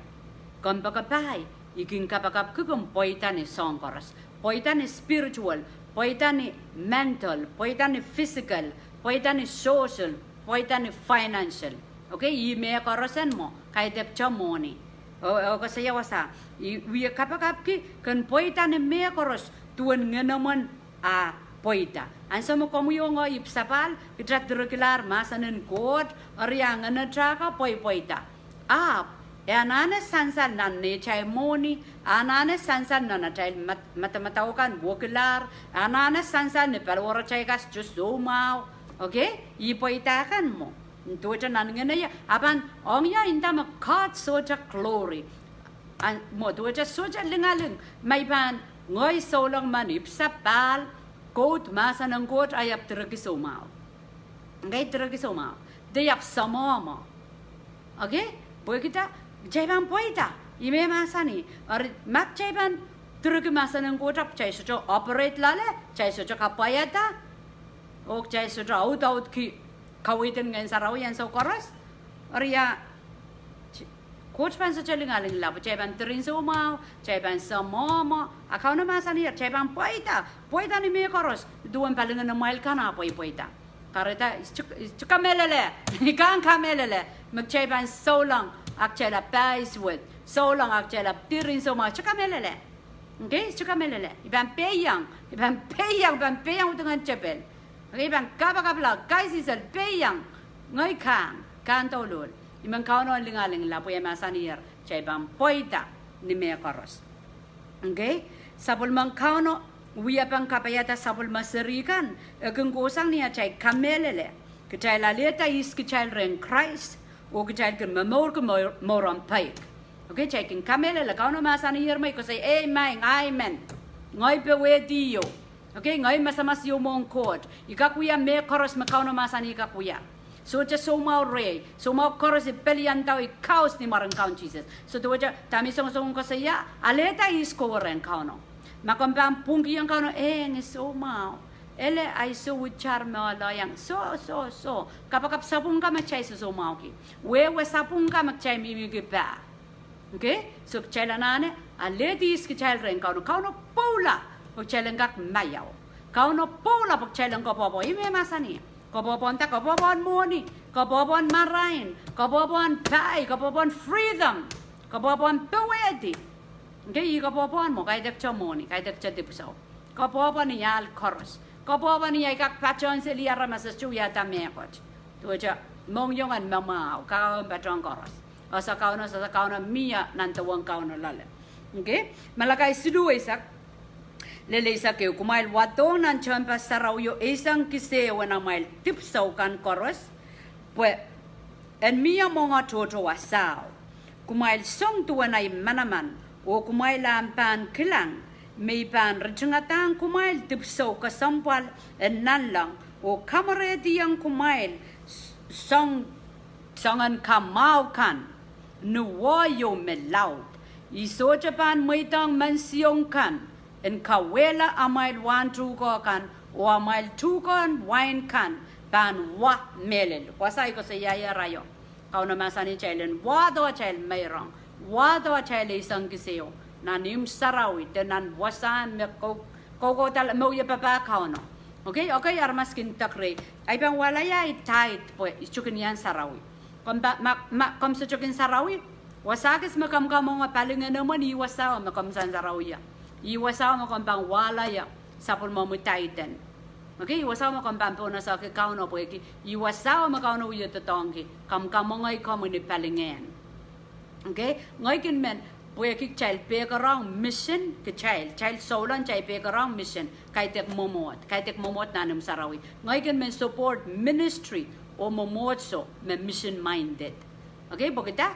kompoakepahi I kin kapakapki ken pweida ni soahng koaros. Pweida ni spiritual, pweida ni mental, pweida ni physical, pweida ni social, pweida ni financial. Okay, ih mehkoaros en mwo, kaidehkte mwohni. Oh, oh, koasoia wasa, I wie kapakapki ken pweida ni mehkoaros duwen ngenemwen ah pweida. Ansou me komwi oh ngehi ipwsapahl, kitail direkilahr mahsen en Koht, eri a ngenetail ka pweipweida. Ahpw e anahne sansal nan nehtail mwohni, anahne sansal nan atail mad-, madamadau kan wekilahr, anahne sansal ni paliwaratail kasto soumwahu. Okay? Ih pweida kan mwo. Duwehte nan ngene ie, a pahn ong ie nda me Koht sohte glory. Mwo duwehte sohte lingaling me I pahn ngehi souleng men ipwsapahl, quote mahsen en Koht, I ahpw direki soumwahu. Okay, direki soumwahu. De I ahpw somohmo. Okay, pwehki dah? Kitail pahn pweida. Ih me mahsanih. Eri ma kitail pahn direki mahsen en Koht ahpw kitail sohte operate loale, kitail sohte kapwaiada, oh kitail sohte audaudki kaweid en Ngehn Sarawi ansou koaros. Eri a Koht pahn sohte lingaling lap, kitail pahn diren soumwahu, kitail pahn somohmo, a Kauno mahsanier kitail pahn pweida, pweida ni mehkoaros, duwen palingehn amwail kan ah pweipweida. Kahrehda, I sohte kamehlele, I kak kamehlele me kitail pahn souleng a kitail ahpw pahs wet, souleng a kitail ahpw diren soumwahu, I sohte kamehlele. Okay, I sohte kamehlele. I pahn peiang, I pahn peiang, pahn peiang udingen tepel. Okay, I pahn kapakapla, kaisihsol, peiang, ngehi kang, kang douluhl. I men Kauno en lingaling lap, pwe e mahsanier kitail pahn pweida ni mehkoaros. Okay, sapwellimen Kauno wiepen kapaiada sapwellime seri kan, e kin kohsang ni atail kamehlele kitail alehda ihs kitail rehn Krais, oh kitail kin momourki mour en peik. Okay, kitail kin kamehlele, Kauno mahsanier me I koasoi, ei, maing, ahi men. Ngehi powehdi ieu. Okay, ngehi masamas ieu mwohn Koht. I kak wia mehkoaros me Kauno mahsanih I kak wia. Sohte soumwahu rehi, soumwahu koaros I pelianda oh I kaus ni mwaren Kaun Sises. So duwehte dahme I songosong koasoia, alehda ihs kowe rehn Kauno. Ma komw pahn pwungkihong Kauno, eh, nge soumwahu. Ele, ahi soh, itar me ohl iang. Soh, soh, soh. Kapakap sapwung ka me kitail sosoumwahuki. Wehwe sapwung ka me kitail mihmihki pah. Okay, so kitail anahne alehdi ihs kitail rehn Kauno. Kauno pwoula pwe kitail en kak maiau. Kauno pwoula pwe kitail en koapwoapwohn. Ih me mahsanih. Koapwoapwohn dah? Koapwoapwohn mwohni, koapwoapwohn marain, koapwoapwohn pai, koapwoapwohn freedom, koapwoapwohn powehdi. Nge ih kapwopwohn mwo, kaidehkte mwohni, kaidehkte dipwisou. Kapwopwohn ni ahl koaros. Kapwopwohn ni ahi kak patohwan seli aramas, e sohte wiahda mehkot. Duwehte mohngiong en me mwahu, kakauwen patohwan koaros. Ese Kauno, ese Kauno mie nan dewen Kauno loale. Okay? Malakai siluh eisek, lel eisek ehu: Kumwail wadohng nan tehnpas sarawio eisek kis ehu en amwail dipwisou kan koaros, pwe en mie mwenge tohto wasao. Kumwail song duwen ahi manaman, oh kumwail ahpw pahn kilang me I pahn ritingadahng kumwail dipwisou kesempwal en nanleng, oh kamwerehdiong kumwail s-, song, soangen kamwahu kan ni woaio me laud. I sohte pahn mweidohng mensiong kan en kauwehla amwail wahn tuhke kan, oh amwail tuhkehn wain kan pahn wa mehlel. Wasa I koasoiaier aio. Kauno mahsanih kitail en wahdo atail meirong, wahdo atail eisek kis ehu nan ihmw sarawi de nan wasahn me kou-, koukoudala me wie papah Kauno. Okay, okay, aramas kin dek rehi, I pahn wahla ahi tithe pwe I sohte kin iang sarawi. Komw pa-, ma, ma, komw sohte kin sarawi, wasa kis me komw kamwenge palingehn imwen, ih wasao me komw sohte sarawi ie. Ih wasao me komw pahn wahla ie sapwellimomwi tithe en. Okay, ih wasao me komw pahn pohnese ki Kauno pwehki ih wasao me Kauno wie doadoahngki komw kamwengei komwi ni palingehn. Okay, ngehi kin men, pwehki kitail peikiong mission, kitail, kitail souleng kitail peikiong mission, kaidehk mwomwohd, kaidehk mwomwohd nan ihmw sarawi. Ngehi kin men support ministry oh mwomwohdiso me mission minded. Okay, pwehki dah,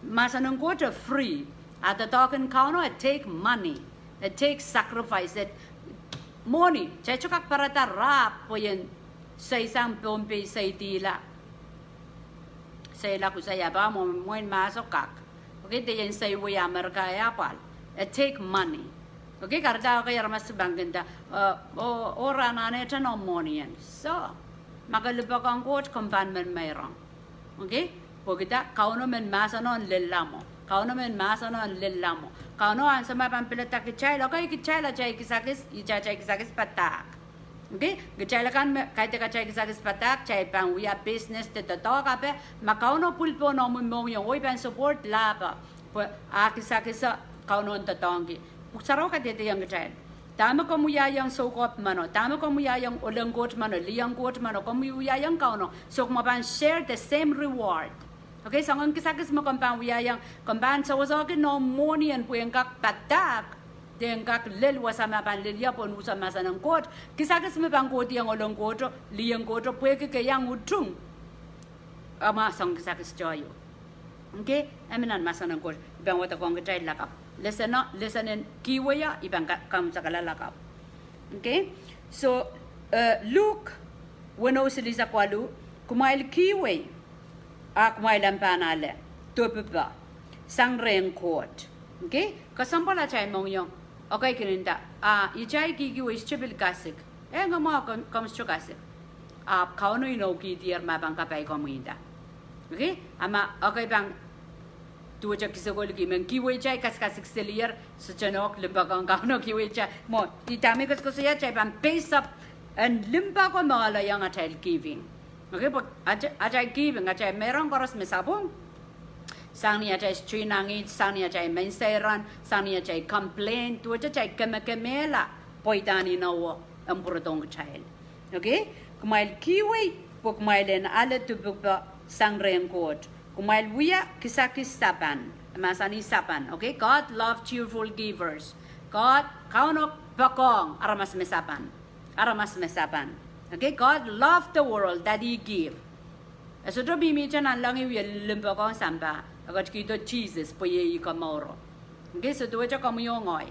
mahsen en Koht e free, a doadoahk en Kauno e take money, e take sacrifice, e mwohni. Kitail sohte kak pwarada rahpw pwe I en seisang Pohnpei, seidihla, seila kusaia pahn mwo, mwein mahso kak. Okay, de I en seiwei Amerika e apwal. E take money. Okay, kahrehda, okay, aramas pahn kin nda, eh, oh, oh, re anahnehte noumw mwohni en. So, ma ke limpoak ong Koht, komw pahn men meirong. Okay? Pwehki dah, Kauno men mahseno en lella mwo. Kauno men mahseno en lella mwo. Kauno ansou me pahn pilada kitail, okay, kitail atail kisakis, ihte atail kisakis padahk. Okay? Kitail akan me kaidehk atail kisakis padahk, kitail pahn wia business de doadoahk ape, ma Kauno pwil pohn omwi mohngiong, oh I pahn support lahpo, pwe ah kisakis Kauno en doadoahngki. Pwuhk Sarawi kadehdehiong kitail, dahme komw wiahiong soukohp meno, dahme komw wiahiong ohl en Koht meno, lih en Koht meno, komw wiahiong Kauno, soh, komw pahn share the same reward. Okay, soangen kisakis me komw pahn wiahiong, komw pahn sewesehki noumw mwohni en pwe en kak padahk, de en kak lel wasa me pahn lel ie pohn unsek mahsen en Koht. Kisakis me pahn kohdiong ohl en Kohto, lih en Kohto, pwehki ke iang utung. Amwa soang kisakis tohto. Okay, e mi nan mahsen en Koht, I pahn wadekohng kitail lakapw. Leseno, lesson en kihwei o, I pahn ka-, kaunsekala lakapw. Okay, so, eh, Luk weneu silihsek waluh: Kumwail kihwei, a kumwail ahpw pahn ale doadoahk sang rehn Koht. Okay, kesempwal atail mohngiong, okay, kin nda, a, ihte ahi kihkihwei sohte pil kasik. Eh, nge mwo komw, komw sohte kasik. Ahpw Kauno inoukihdier me pahn kapai komwi nda. Okay, a ma, okay, pahn duwehte kisekolki men kihwei kitail kasikasik selier, sohte nohk limpoak ong Kauno kihwei kitail. Mwo, I dahme I koasokoasoia, kitail pahn peisapw en limpoak oh moalehiong atail giving. Okay, pwe at-, atail giving, atail meirong koaros me sapwung, sang ni atail sohte inangih, sang ni atail menseiron, sang ni atail complain, duwehte atail kemekemehla pweidahn inowo en pwurodohng kitail. Okay, kumwail kihwei pwe kumwail en ale doadoahk sang rehn Koht. Kumwail wia kisakis sapan, mahsanih sapan. Okay, God love cheerful givers. God, Kauno poakohng aramas me sapan. Aramas me sapan. Okay, God love the world that he give. E sohte mihmihte nanleng wie limpoak ong sampah, e ketikihdo Sises pwe iei ih komouro. Okay, so duwehte komwi oh ngehi,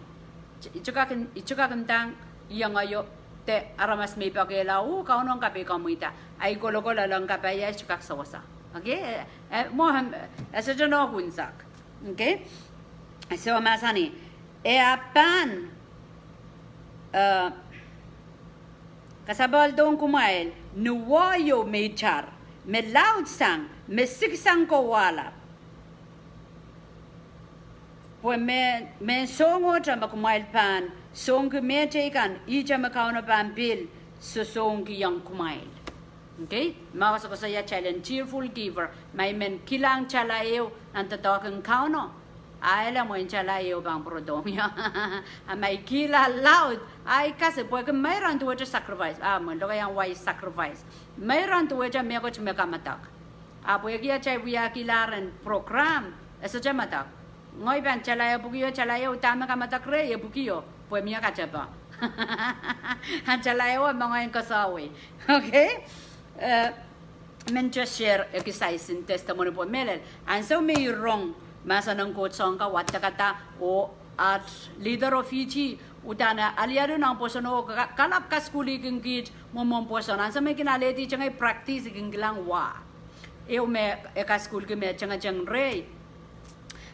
I sohte kak, I sohte kak ndahng ie ngehi o de aramas me I poakehla, oh, Kauno en kapai komwi da, ahi kolokol, e leng kapai ie, I sohte kak sewese. Okay, eh, eh, mwo, eh, e sohte nohk unsek. Okay, so mahsanih, e ahpw pahn, eh, kasapwaldohng kumwail ni woaio me itar, me laudsang, me siksang kowahlap. Pwe me, mehn soangohte me kumwail pahn songki mehteikan, ihte me Kauno pahn pil sosongkihong kumwail. Okay, ma koasokoasoia kitail en cheerful giver, ma I men kilang tala ehu nan doadoahk en Kauno, A ele mwein tala ehu pahn pwurodohng ie. A ma I kihla laud, a I kasik pwehki meirong duwehte sacrifice. A mwein lokaiahn wai sacrifice. Meirong duwehte mehkot me kamedek. A pwehki atail wiahkihla rehn program, e sohte medek. Ngehi pahn tala ehu pwukio, tala ehu dahme kamedek rehi, e pwukio, pwe mie katepe. A tala ehu me ngehi koasoiahi. Okay? Eh, men just share ekis aisin testimony pwe mehlel. Ansou me I rong mahsen en Koht soang ka wadekada oh at leader of Fiji, uhdahn alialu nan pwoson oh ka-, kalap kasukuhlihkin kiht mwomwen pwoson. Ansou me I kin alehdi, I tengei practice, I kin kilang wa. Ehu me e kasukuhlki me tengeteng rehi.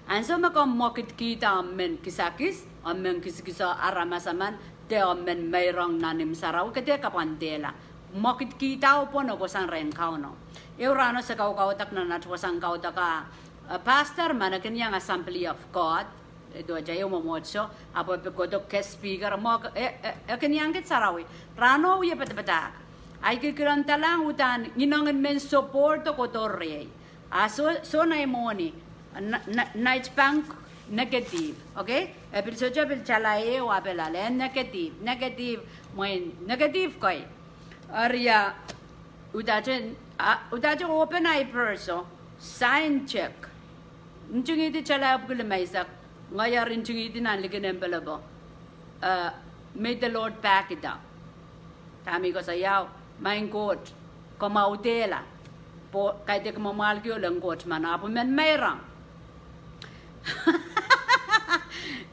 Ansou me komw mwekidkihda omw men kisakis, omw men kisakiso aramas emen, de omw men meirong nan imw sarawi, ke dehr kapwandehla. Mwekidkihda oh pwon oh kohsang rehn Kauno. Ehu rahno se kaukaudok nan at wasahn kaudok a, eh, pastor men e kin iang Assembly of God, eh, duwehte ehu mwomwohdiso, ahpw e pil kohdo guest speaker, mwo, eh, eh, e kin iang kiht sarawi. Rahno wie padapadahk. Ahi kilkilengdalahng uhdahn ngihnongin men support kohdo rehi. A soh, soh, nai mwohni, na-, na-, nait bank negative, okay? E pil sohte pil tala ehu a pil ale, negative, negative, mwein negative kei. Eri a, udahte, a, udahte open ahi purse oh, sign check. Ntingihdi tala ehu pwuki limeisek, ngehi eri ntingihdi nan likin envelope. Uh, may the Lord back it up. Dahme I koasoiao, Maing Koht, komw audehla. Pwe kaidehk mwamwahlki ohl en Koht mano, ahpw I men meirong.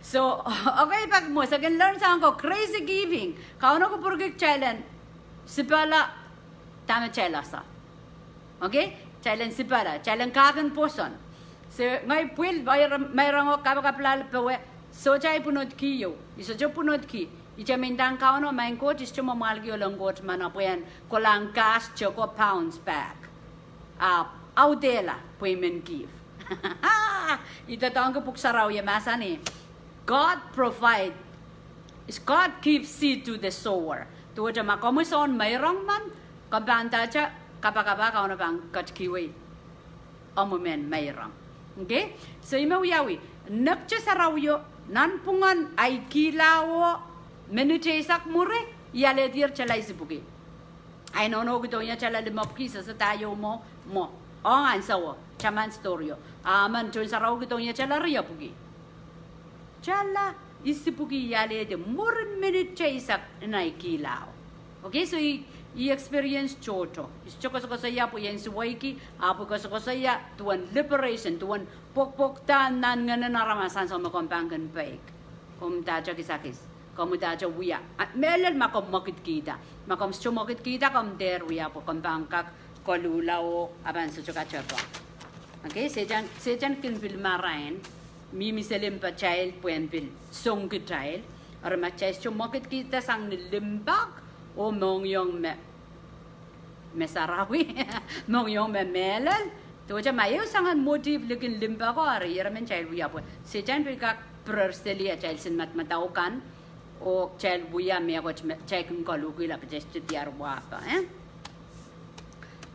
So, okay, pak mwo, se kin learn soang ko crazy giving. Kauno kupwurki kitail en sipala dahme kitail ese. Okay? Kitail en sipala, kitail en kak en pwoson. Se ngehi pwil, meirong oh kapakap loale powe, sohte ahi pwunodki ieu, I sohte pwunodki. I te men ndahng Kauno, Maing Koht, I sohte mwamwahlki ohl en Koht mano pwe en kolahng cash check oh pounds back. A, audehla pwe I men give. I doadoahngki Pwuhk Sarawi e mahsanih, God provide, God give seed to the sower. Duwehte ma komwi soun meirong men, komw pahn ndahte kapakap a Kauno pahn ketikihwei omwi mehn meirong. Okay? So I men wiawi, nekte sarawio, nanpwungen ahi kihla oh minit eisek mwuri, I alehdier tala isipwuki. Ahi nohno kidohng ie tala limepwuki, sehse dah ieu mwo, mwo. Ong ansouo, taman story o. A men tohn sarawi kidohng ie tala riepwuki. Tala isipwuki I alehdi mwurin minit eisek en ahi kihlao. Okay, so I, I experience tohto. I sohte koasokoasoia pwe ien suweiki, ahpw I koasokoasoia duwen liberation, duwen pwokpwokdahn nan ngehnen aramas ansou me komw pahn kin peik. Komw ndahte kisakis. Komw ndahte wia. A, mehlel ma komw mwekidkihda. Ma komw sohte mwekidkihda komw dehr wia pwe komw pahn kak koluhla oh a pahn sohte katepe. Okay, Sehdan, Sehdan kin pil marain, mihmi seli mpatail pwehn pil song kitail. Eri ma kitail sohte mwekidkihda sang ni limpoak oh mohngiong me me sarawi, mohngiong me mehlel. Duwehte ma ehu soangen motive likin limpoak o, eri ieremen kitail wia pwe Sehdan pil kak pirehr seli atail sin madamadau kan, oh kitail wia mehkot me kitail kin koluhkihla, kitail sohte diar wahpe, eh?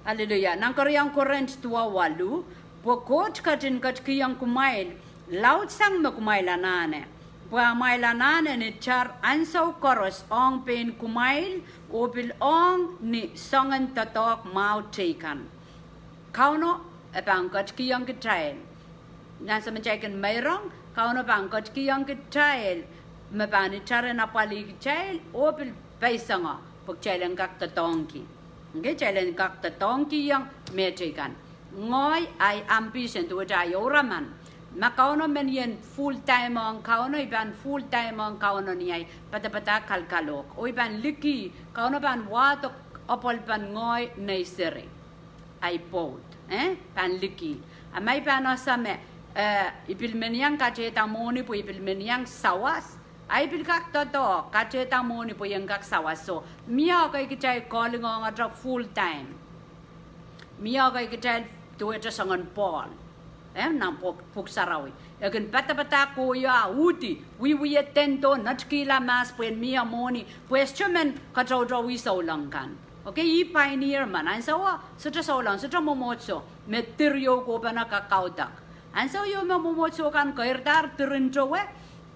Aleluia. Nan keriau Korint duwau waluh, pwe Koht ketin ketikihong kumwail laudsang me kumwail anahne, pwe amwail anahne ni tar ansou koaros ong pein kumwail, oh pil ong ni soangen doadoahk mwahu teikan. Kauno e pahn ketikihong kitail. Nan se me kitail kin meirong, Kauno pahn ketikihong kitail me pahn itar en apwalih kitail, oh pil peisengo, pwe kitail en kak doadoahngki. Okay, kitail en kak doadoahngkihong mehteikan. Ngehi ahi ambition, duwehte ahi ouraman, ma Kauno men ien full time ong Kauno, I pahn full time ong Kauno ni ahi padapadahk kalkalohk. Oh I pahn liki, Kauno pahn wahdo apwalipen ngehi nei seri. Ahi pwoud, eh, pahn liki. A ma I pahn ese me, eh, I pil men iang katehda mwohni pwe I pil men iang sawas, ahi pil kak doadoahk, katehda mwohni pwe I en kak sawas. So mie ekei kitail calling ong ahte full time. Mie ekei kitail duwehte soangen Pohl, eh, nan pwuhk, pwuhk sarawi. E kin padapadahk koahiek, a uhdi, wiewia dendo, netikihla mahs pwehn mie mwohni, pwe e sohte men katoutouwih souleng kan. Okay, ih pioneer men, ansouo sohte souleng, sohte mwomwohdiso me dir ieu kohpene kak kaudok. Ansou ieu me mwomwohdiso kan keirdahr diren towe,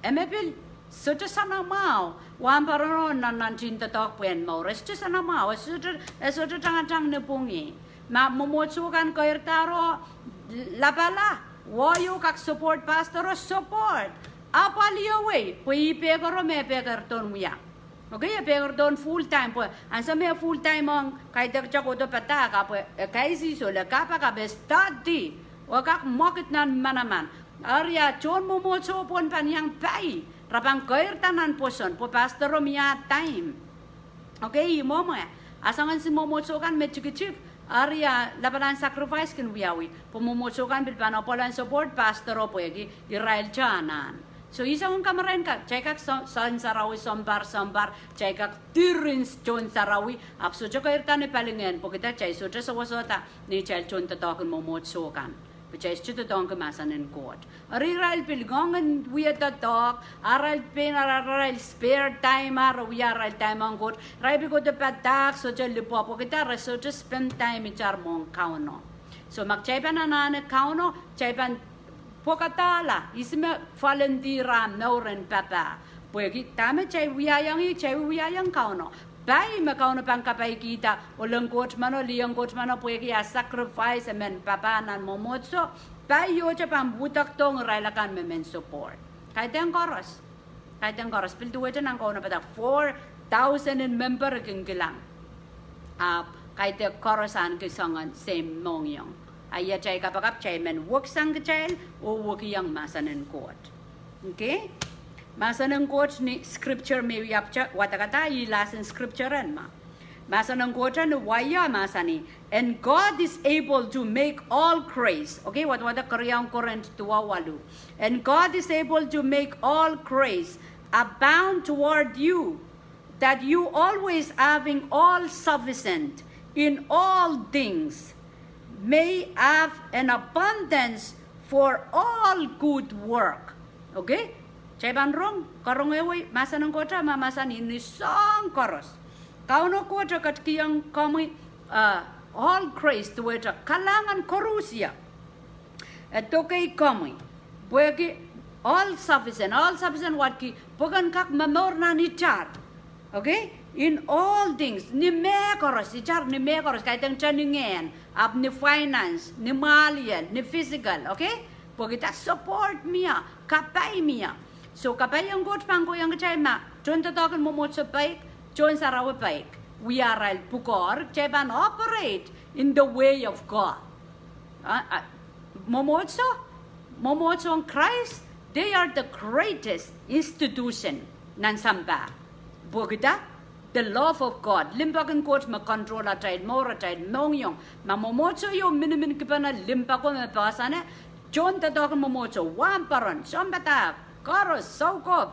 e me pil sohte sanamwahu, wahnpoaron nan nantihn doadoahk pwehn mour. E sohte sanamwahu, e sohte, e sohte tangatang ni pwungi. Ma mwomwohdiso kan keirdahr oh lapala, oh ieu kak support pastoro, support. Apwalih ewei, pwe ih pekero me e pekirdohn wia. Okay, e pekirdohn full time, pwe ansou me full time ong, kaidehkte kohdo padahk, ahpw e kaisihsol, e kapakap, e study, oh e kak mwekid nan manaman. Eri a tohn mwomwohdiso pwon pahn iang pai, re pahn keirda nan pwoson, pwe pastoro mie time. Okay, ih mwomwe. A soangen mwomwohdiso kan me tikitik, eri a lapalahn sacrifice kin wiawi, pwe mwomwohdiso kan pil pahn apwal en support pastoro pwehki irail te anahn. So, ih soangen kamarain ka, kitail kak soan sarawi sounpar sounpar, kitail kak diren tohn sarawi, ahpw sohte keirda ni palingehn, pwehki kitail sohte sewesehda neitail tohndoadoahk en mwomwohdiso kan. Pwe kitail sohte doadoahngki mahsen en Koht. Eri irail pil ngoang en wia doadoahk, arail pein, arail spare time, re wia arail time ong Koht, irail pil kohdo padahk, sohte lipwoa, pwehki kitail re sohte spend time itar mwohn Kauno. So ma kitail pahn anahne Kauno, kitail pahn pwokadahla, ihs me volunteer ah mour en papah. Pwehki dahme kitail wiahiong ih, kitail wiahiong Kauno. Pai me Kauno pahn kapaikihda, oh len Koht meno, lien Koht meno, pwehki ah sacrifice, e men papah nan mwomwohdiso, pai ieu te pahn wudakdohng irail akan me men support. Kaidehn koaros. Kaidehn koaros, pil duwehte nan kaunopada four thousand en member kin kilang. Ahpw kaidehk koaros ahneki soangen same mohngiong. A ia kitail kapakap, kitail men weksang kitail, oh wekiong mahsen en Koht. Okay? Mahsen en Koht ni scripture me I ahpwte wadekada, ih last scripture en ma. Mahsen en Koht ni wai o mahsanih, and God is able to make all grace. Okay, wadawad keriaun Korint duwau waluh. And God is able to make all grace abound toward you, that you always having all sufficient in all things may have an abundance for all good work. Okay? Kitail pahn rong, karonge wei, mahsen en Koht mahmahsanih ni soahng koaros. Kauno Koht e ketikihong komwi, uh, all grace, duwehte kalahngan koaros. E dokei komwi. Pwehki all sufficient, all sufficient wadki, pwe ken kak momour nan itar. Okay? In all things, ni mehkoaros, itar ni mehkoaros, kaidehn ni ngehn, ahpw ni finance, ni mwahliel, ni physical, okay? Pwehki dah support mie, kapai mie. So kapai en Koht pahn kohieng kitail ma tohndoadoahk en mwomwohdiso peik, tohn sarawi peik, wia arail pwukoa, kitail pahn operate in the way of God. Ah, ah, mwomwohdiso, mwomwohdiso en Krais, they are the greatest institution nan sampah. Pwehki dah, the love of God, limpoak en Koht me control atail mour, atail mohngiong. Ma mwomwohdiso ieu minimin kipena limpoako me poahsoane, tohndoadoahk en mwomwohdiso, wahnpoaron, sounpadahk, koaros, soukohp,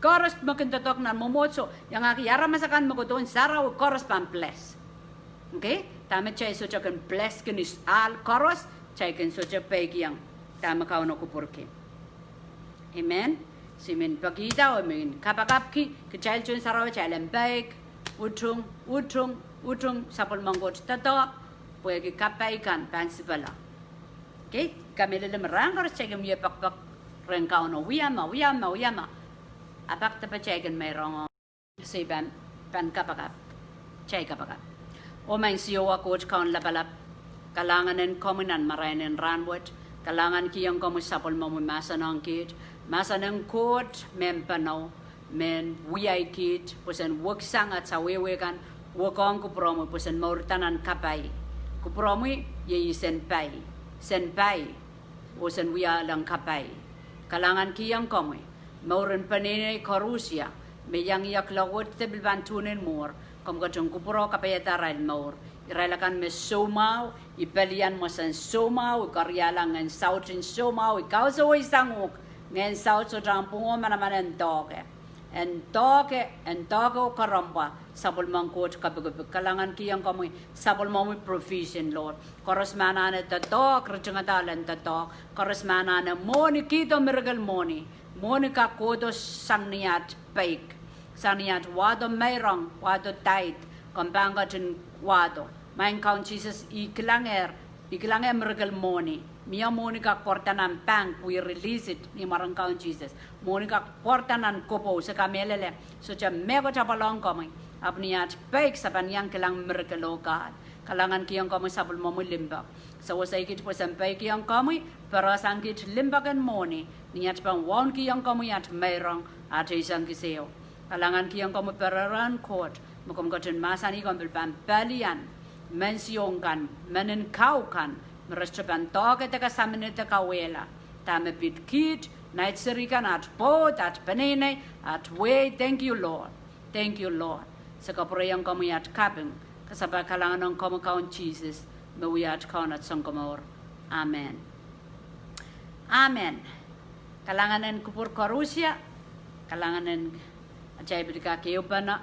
koaros me kin doadoahk nan mwomwohdiso, iangahki aramas akan me kohdohn sarawi, koaros pahn bless. Okay? Dahme kitail sohte kin bless kin ahl koaros, kitail kin sohte peikiong dahme Kauno kupwurki. Amen. Se men pekihda oh men kapakapki kitail tohn sarawi, kitail en peik, utung, utung, utung sapwellimen Koht doadoahk, pwehki kapai kan pahn sipala. Okay? Kamehlele me rahn koaros kitail kin wie pekpek rehn Kauno, wia me, wia me, wia me. A pak depe kitail kin meirong ong. Se pahn, pahn kapakap. Kitail kapakap. Oh Maing Siohwa Koht Kaun lapalap, kalahngan en komwi nan marain en rahnwet, kalahngankihong komwi sapwellimomwi mahsen ong kiht, mahsen en Koht mehn pwunod, mehn wiahiong kiht pwoson weksang atail wehwe kan, wekohng kupwuromwi pwoson mourda nan kapai. Kupwuromwi iei sen pai, sen pai, oh sen wiahiong kapai. Kalahngankihong komwi, mouren peneinei koarusie me iang iak lokaia de pil pahn tuhnen mwuhr, komw ketin kupwure kapaiada arail mour. Irail akan me soumwahu, I pelian mwomwen soumwahu, I kariahla Ngehn Saut en soumwahu, I kausawei sang uhk, Ngehn Saut sohte ahmw pwungo manaman en doahke. En doahke, en doahke oh karamwpa, sapwellimen Koht kapikipik. Kalahngankihong komwi, sapwellimomwi provision, Lord. Koaros me anahne doadoahk, ritingada ahlen doadoahk. Koaros me anahne mwohni, kihdo miracle mwohni. Mwohni kak kohdo sang ni at peik, sang ni at wahdo meirong, wahdo tithe, komw pahn ketin wahdo. Maing Kaun Sises, I kilangehr, I kilangehr miracle mwohni. Mie mwohni kak pwarada nan bank, we release it ni mwaren Kaun Sises. Mwohni kak pwarada nan kopou, se kamehlele, sohte mehkot apwal ong komwi. Ahpw ni at peik se pahn iang kilang miracle, oh God. Kalahngankihong komwi sapwellimomwi limpoak. Sewesei kiht pwe se peikiong komwi, perehsang kiht limpoak en mwohni, ni at pahn waunekihong komwi at meirong, at eisek kisehio. Kalahngankihong komwi pererehn Koht, me komw ketin mahsanih komw pil pahn pelian mehn siohng kan, mehn kau kan, me re sohte pahn doahke de kasaminete kauwehla. Dahme pid kiht, nait seri kan, at pwoud, at peneinei, at wehi, thank you, Lord. Thank you, Lord. Se kapwurehiong komwi at kaping, kasapahl kalahngan ong komwi Kaun Sises, me wia at Kaun, at Sounkomour. Amen. Amen. Kalahngan en kupwur koarusie, kalahngan en atail pil kak ehupene,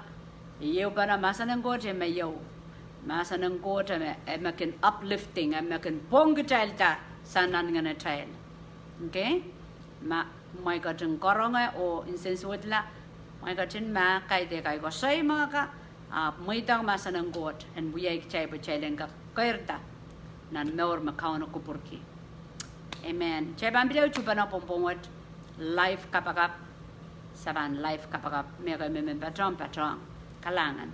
ehupene mahsen en Koht e me iou. Mahsen en Koht e me, e me kin uplifting, e me kin pwong kitailda sang nan ngenatail. Okay? Ma kumwail ketin karonge oh nsensuwedla, kumwail ketin mahk, kaidehk ahi koasoi me ka, ahpw mweidohng mahsen en Koht en wiahiong kitail pwe kitail en kak keirda nan mour me Kauno kupwurki. Amen. Kitail pahn pil ehu tuhpene pwongpwong wet, life kapakap, se pahn life kapakap, mehkei me men patohng, patohng. Kalahngan.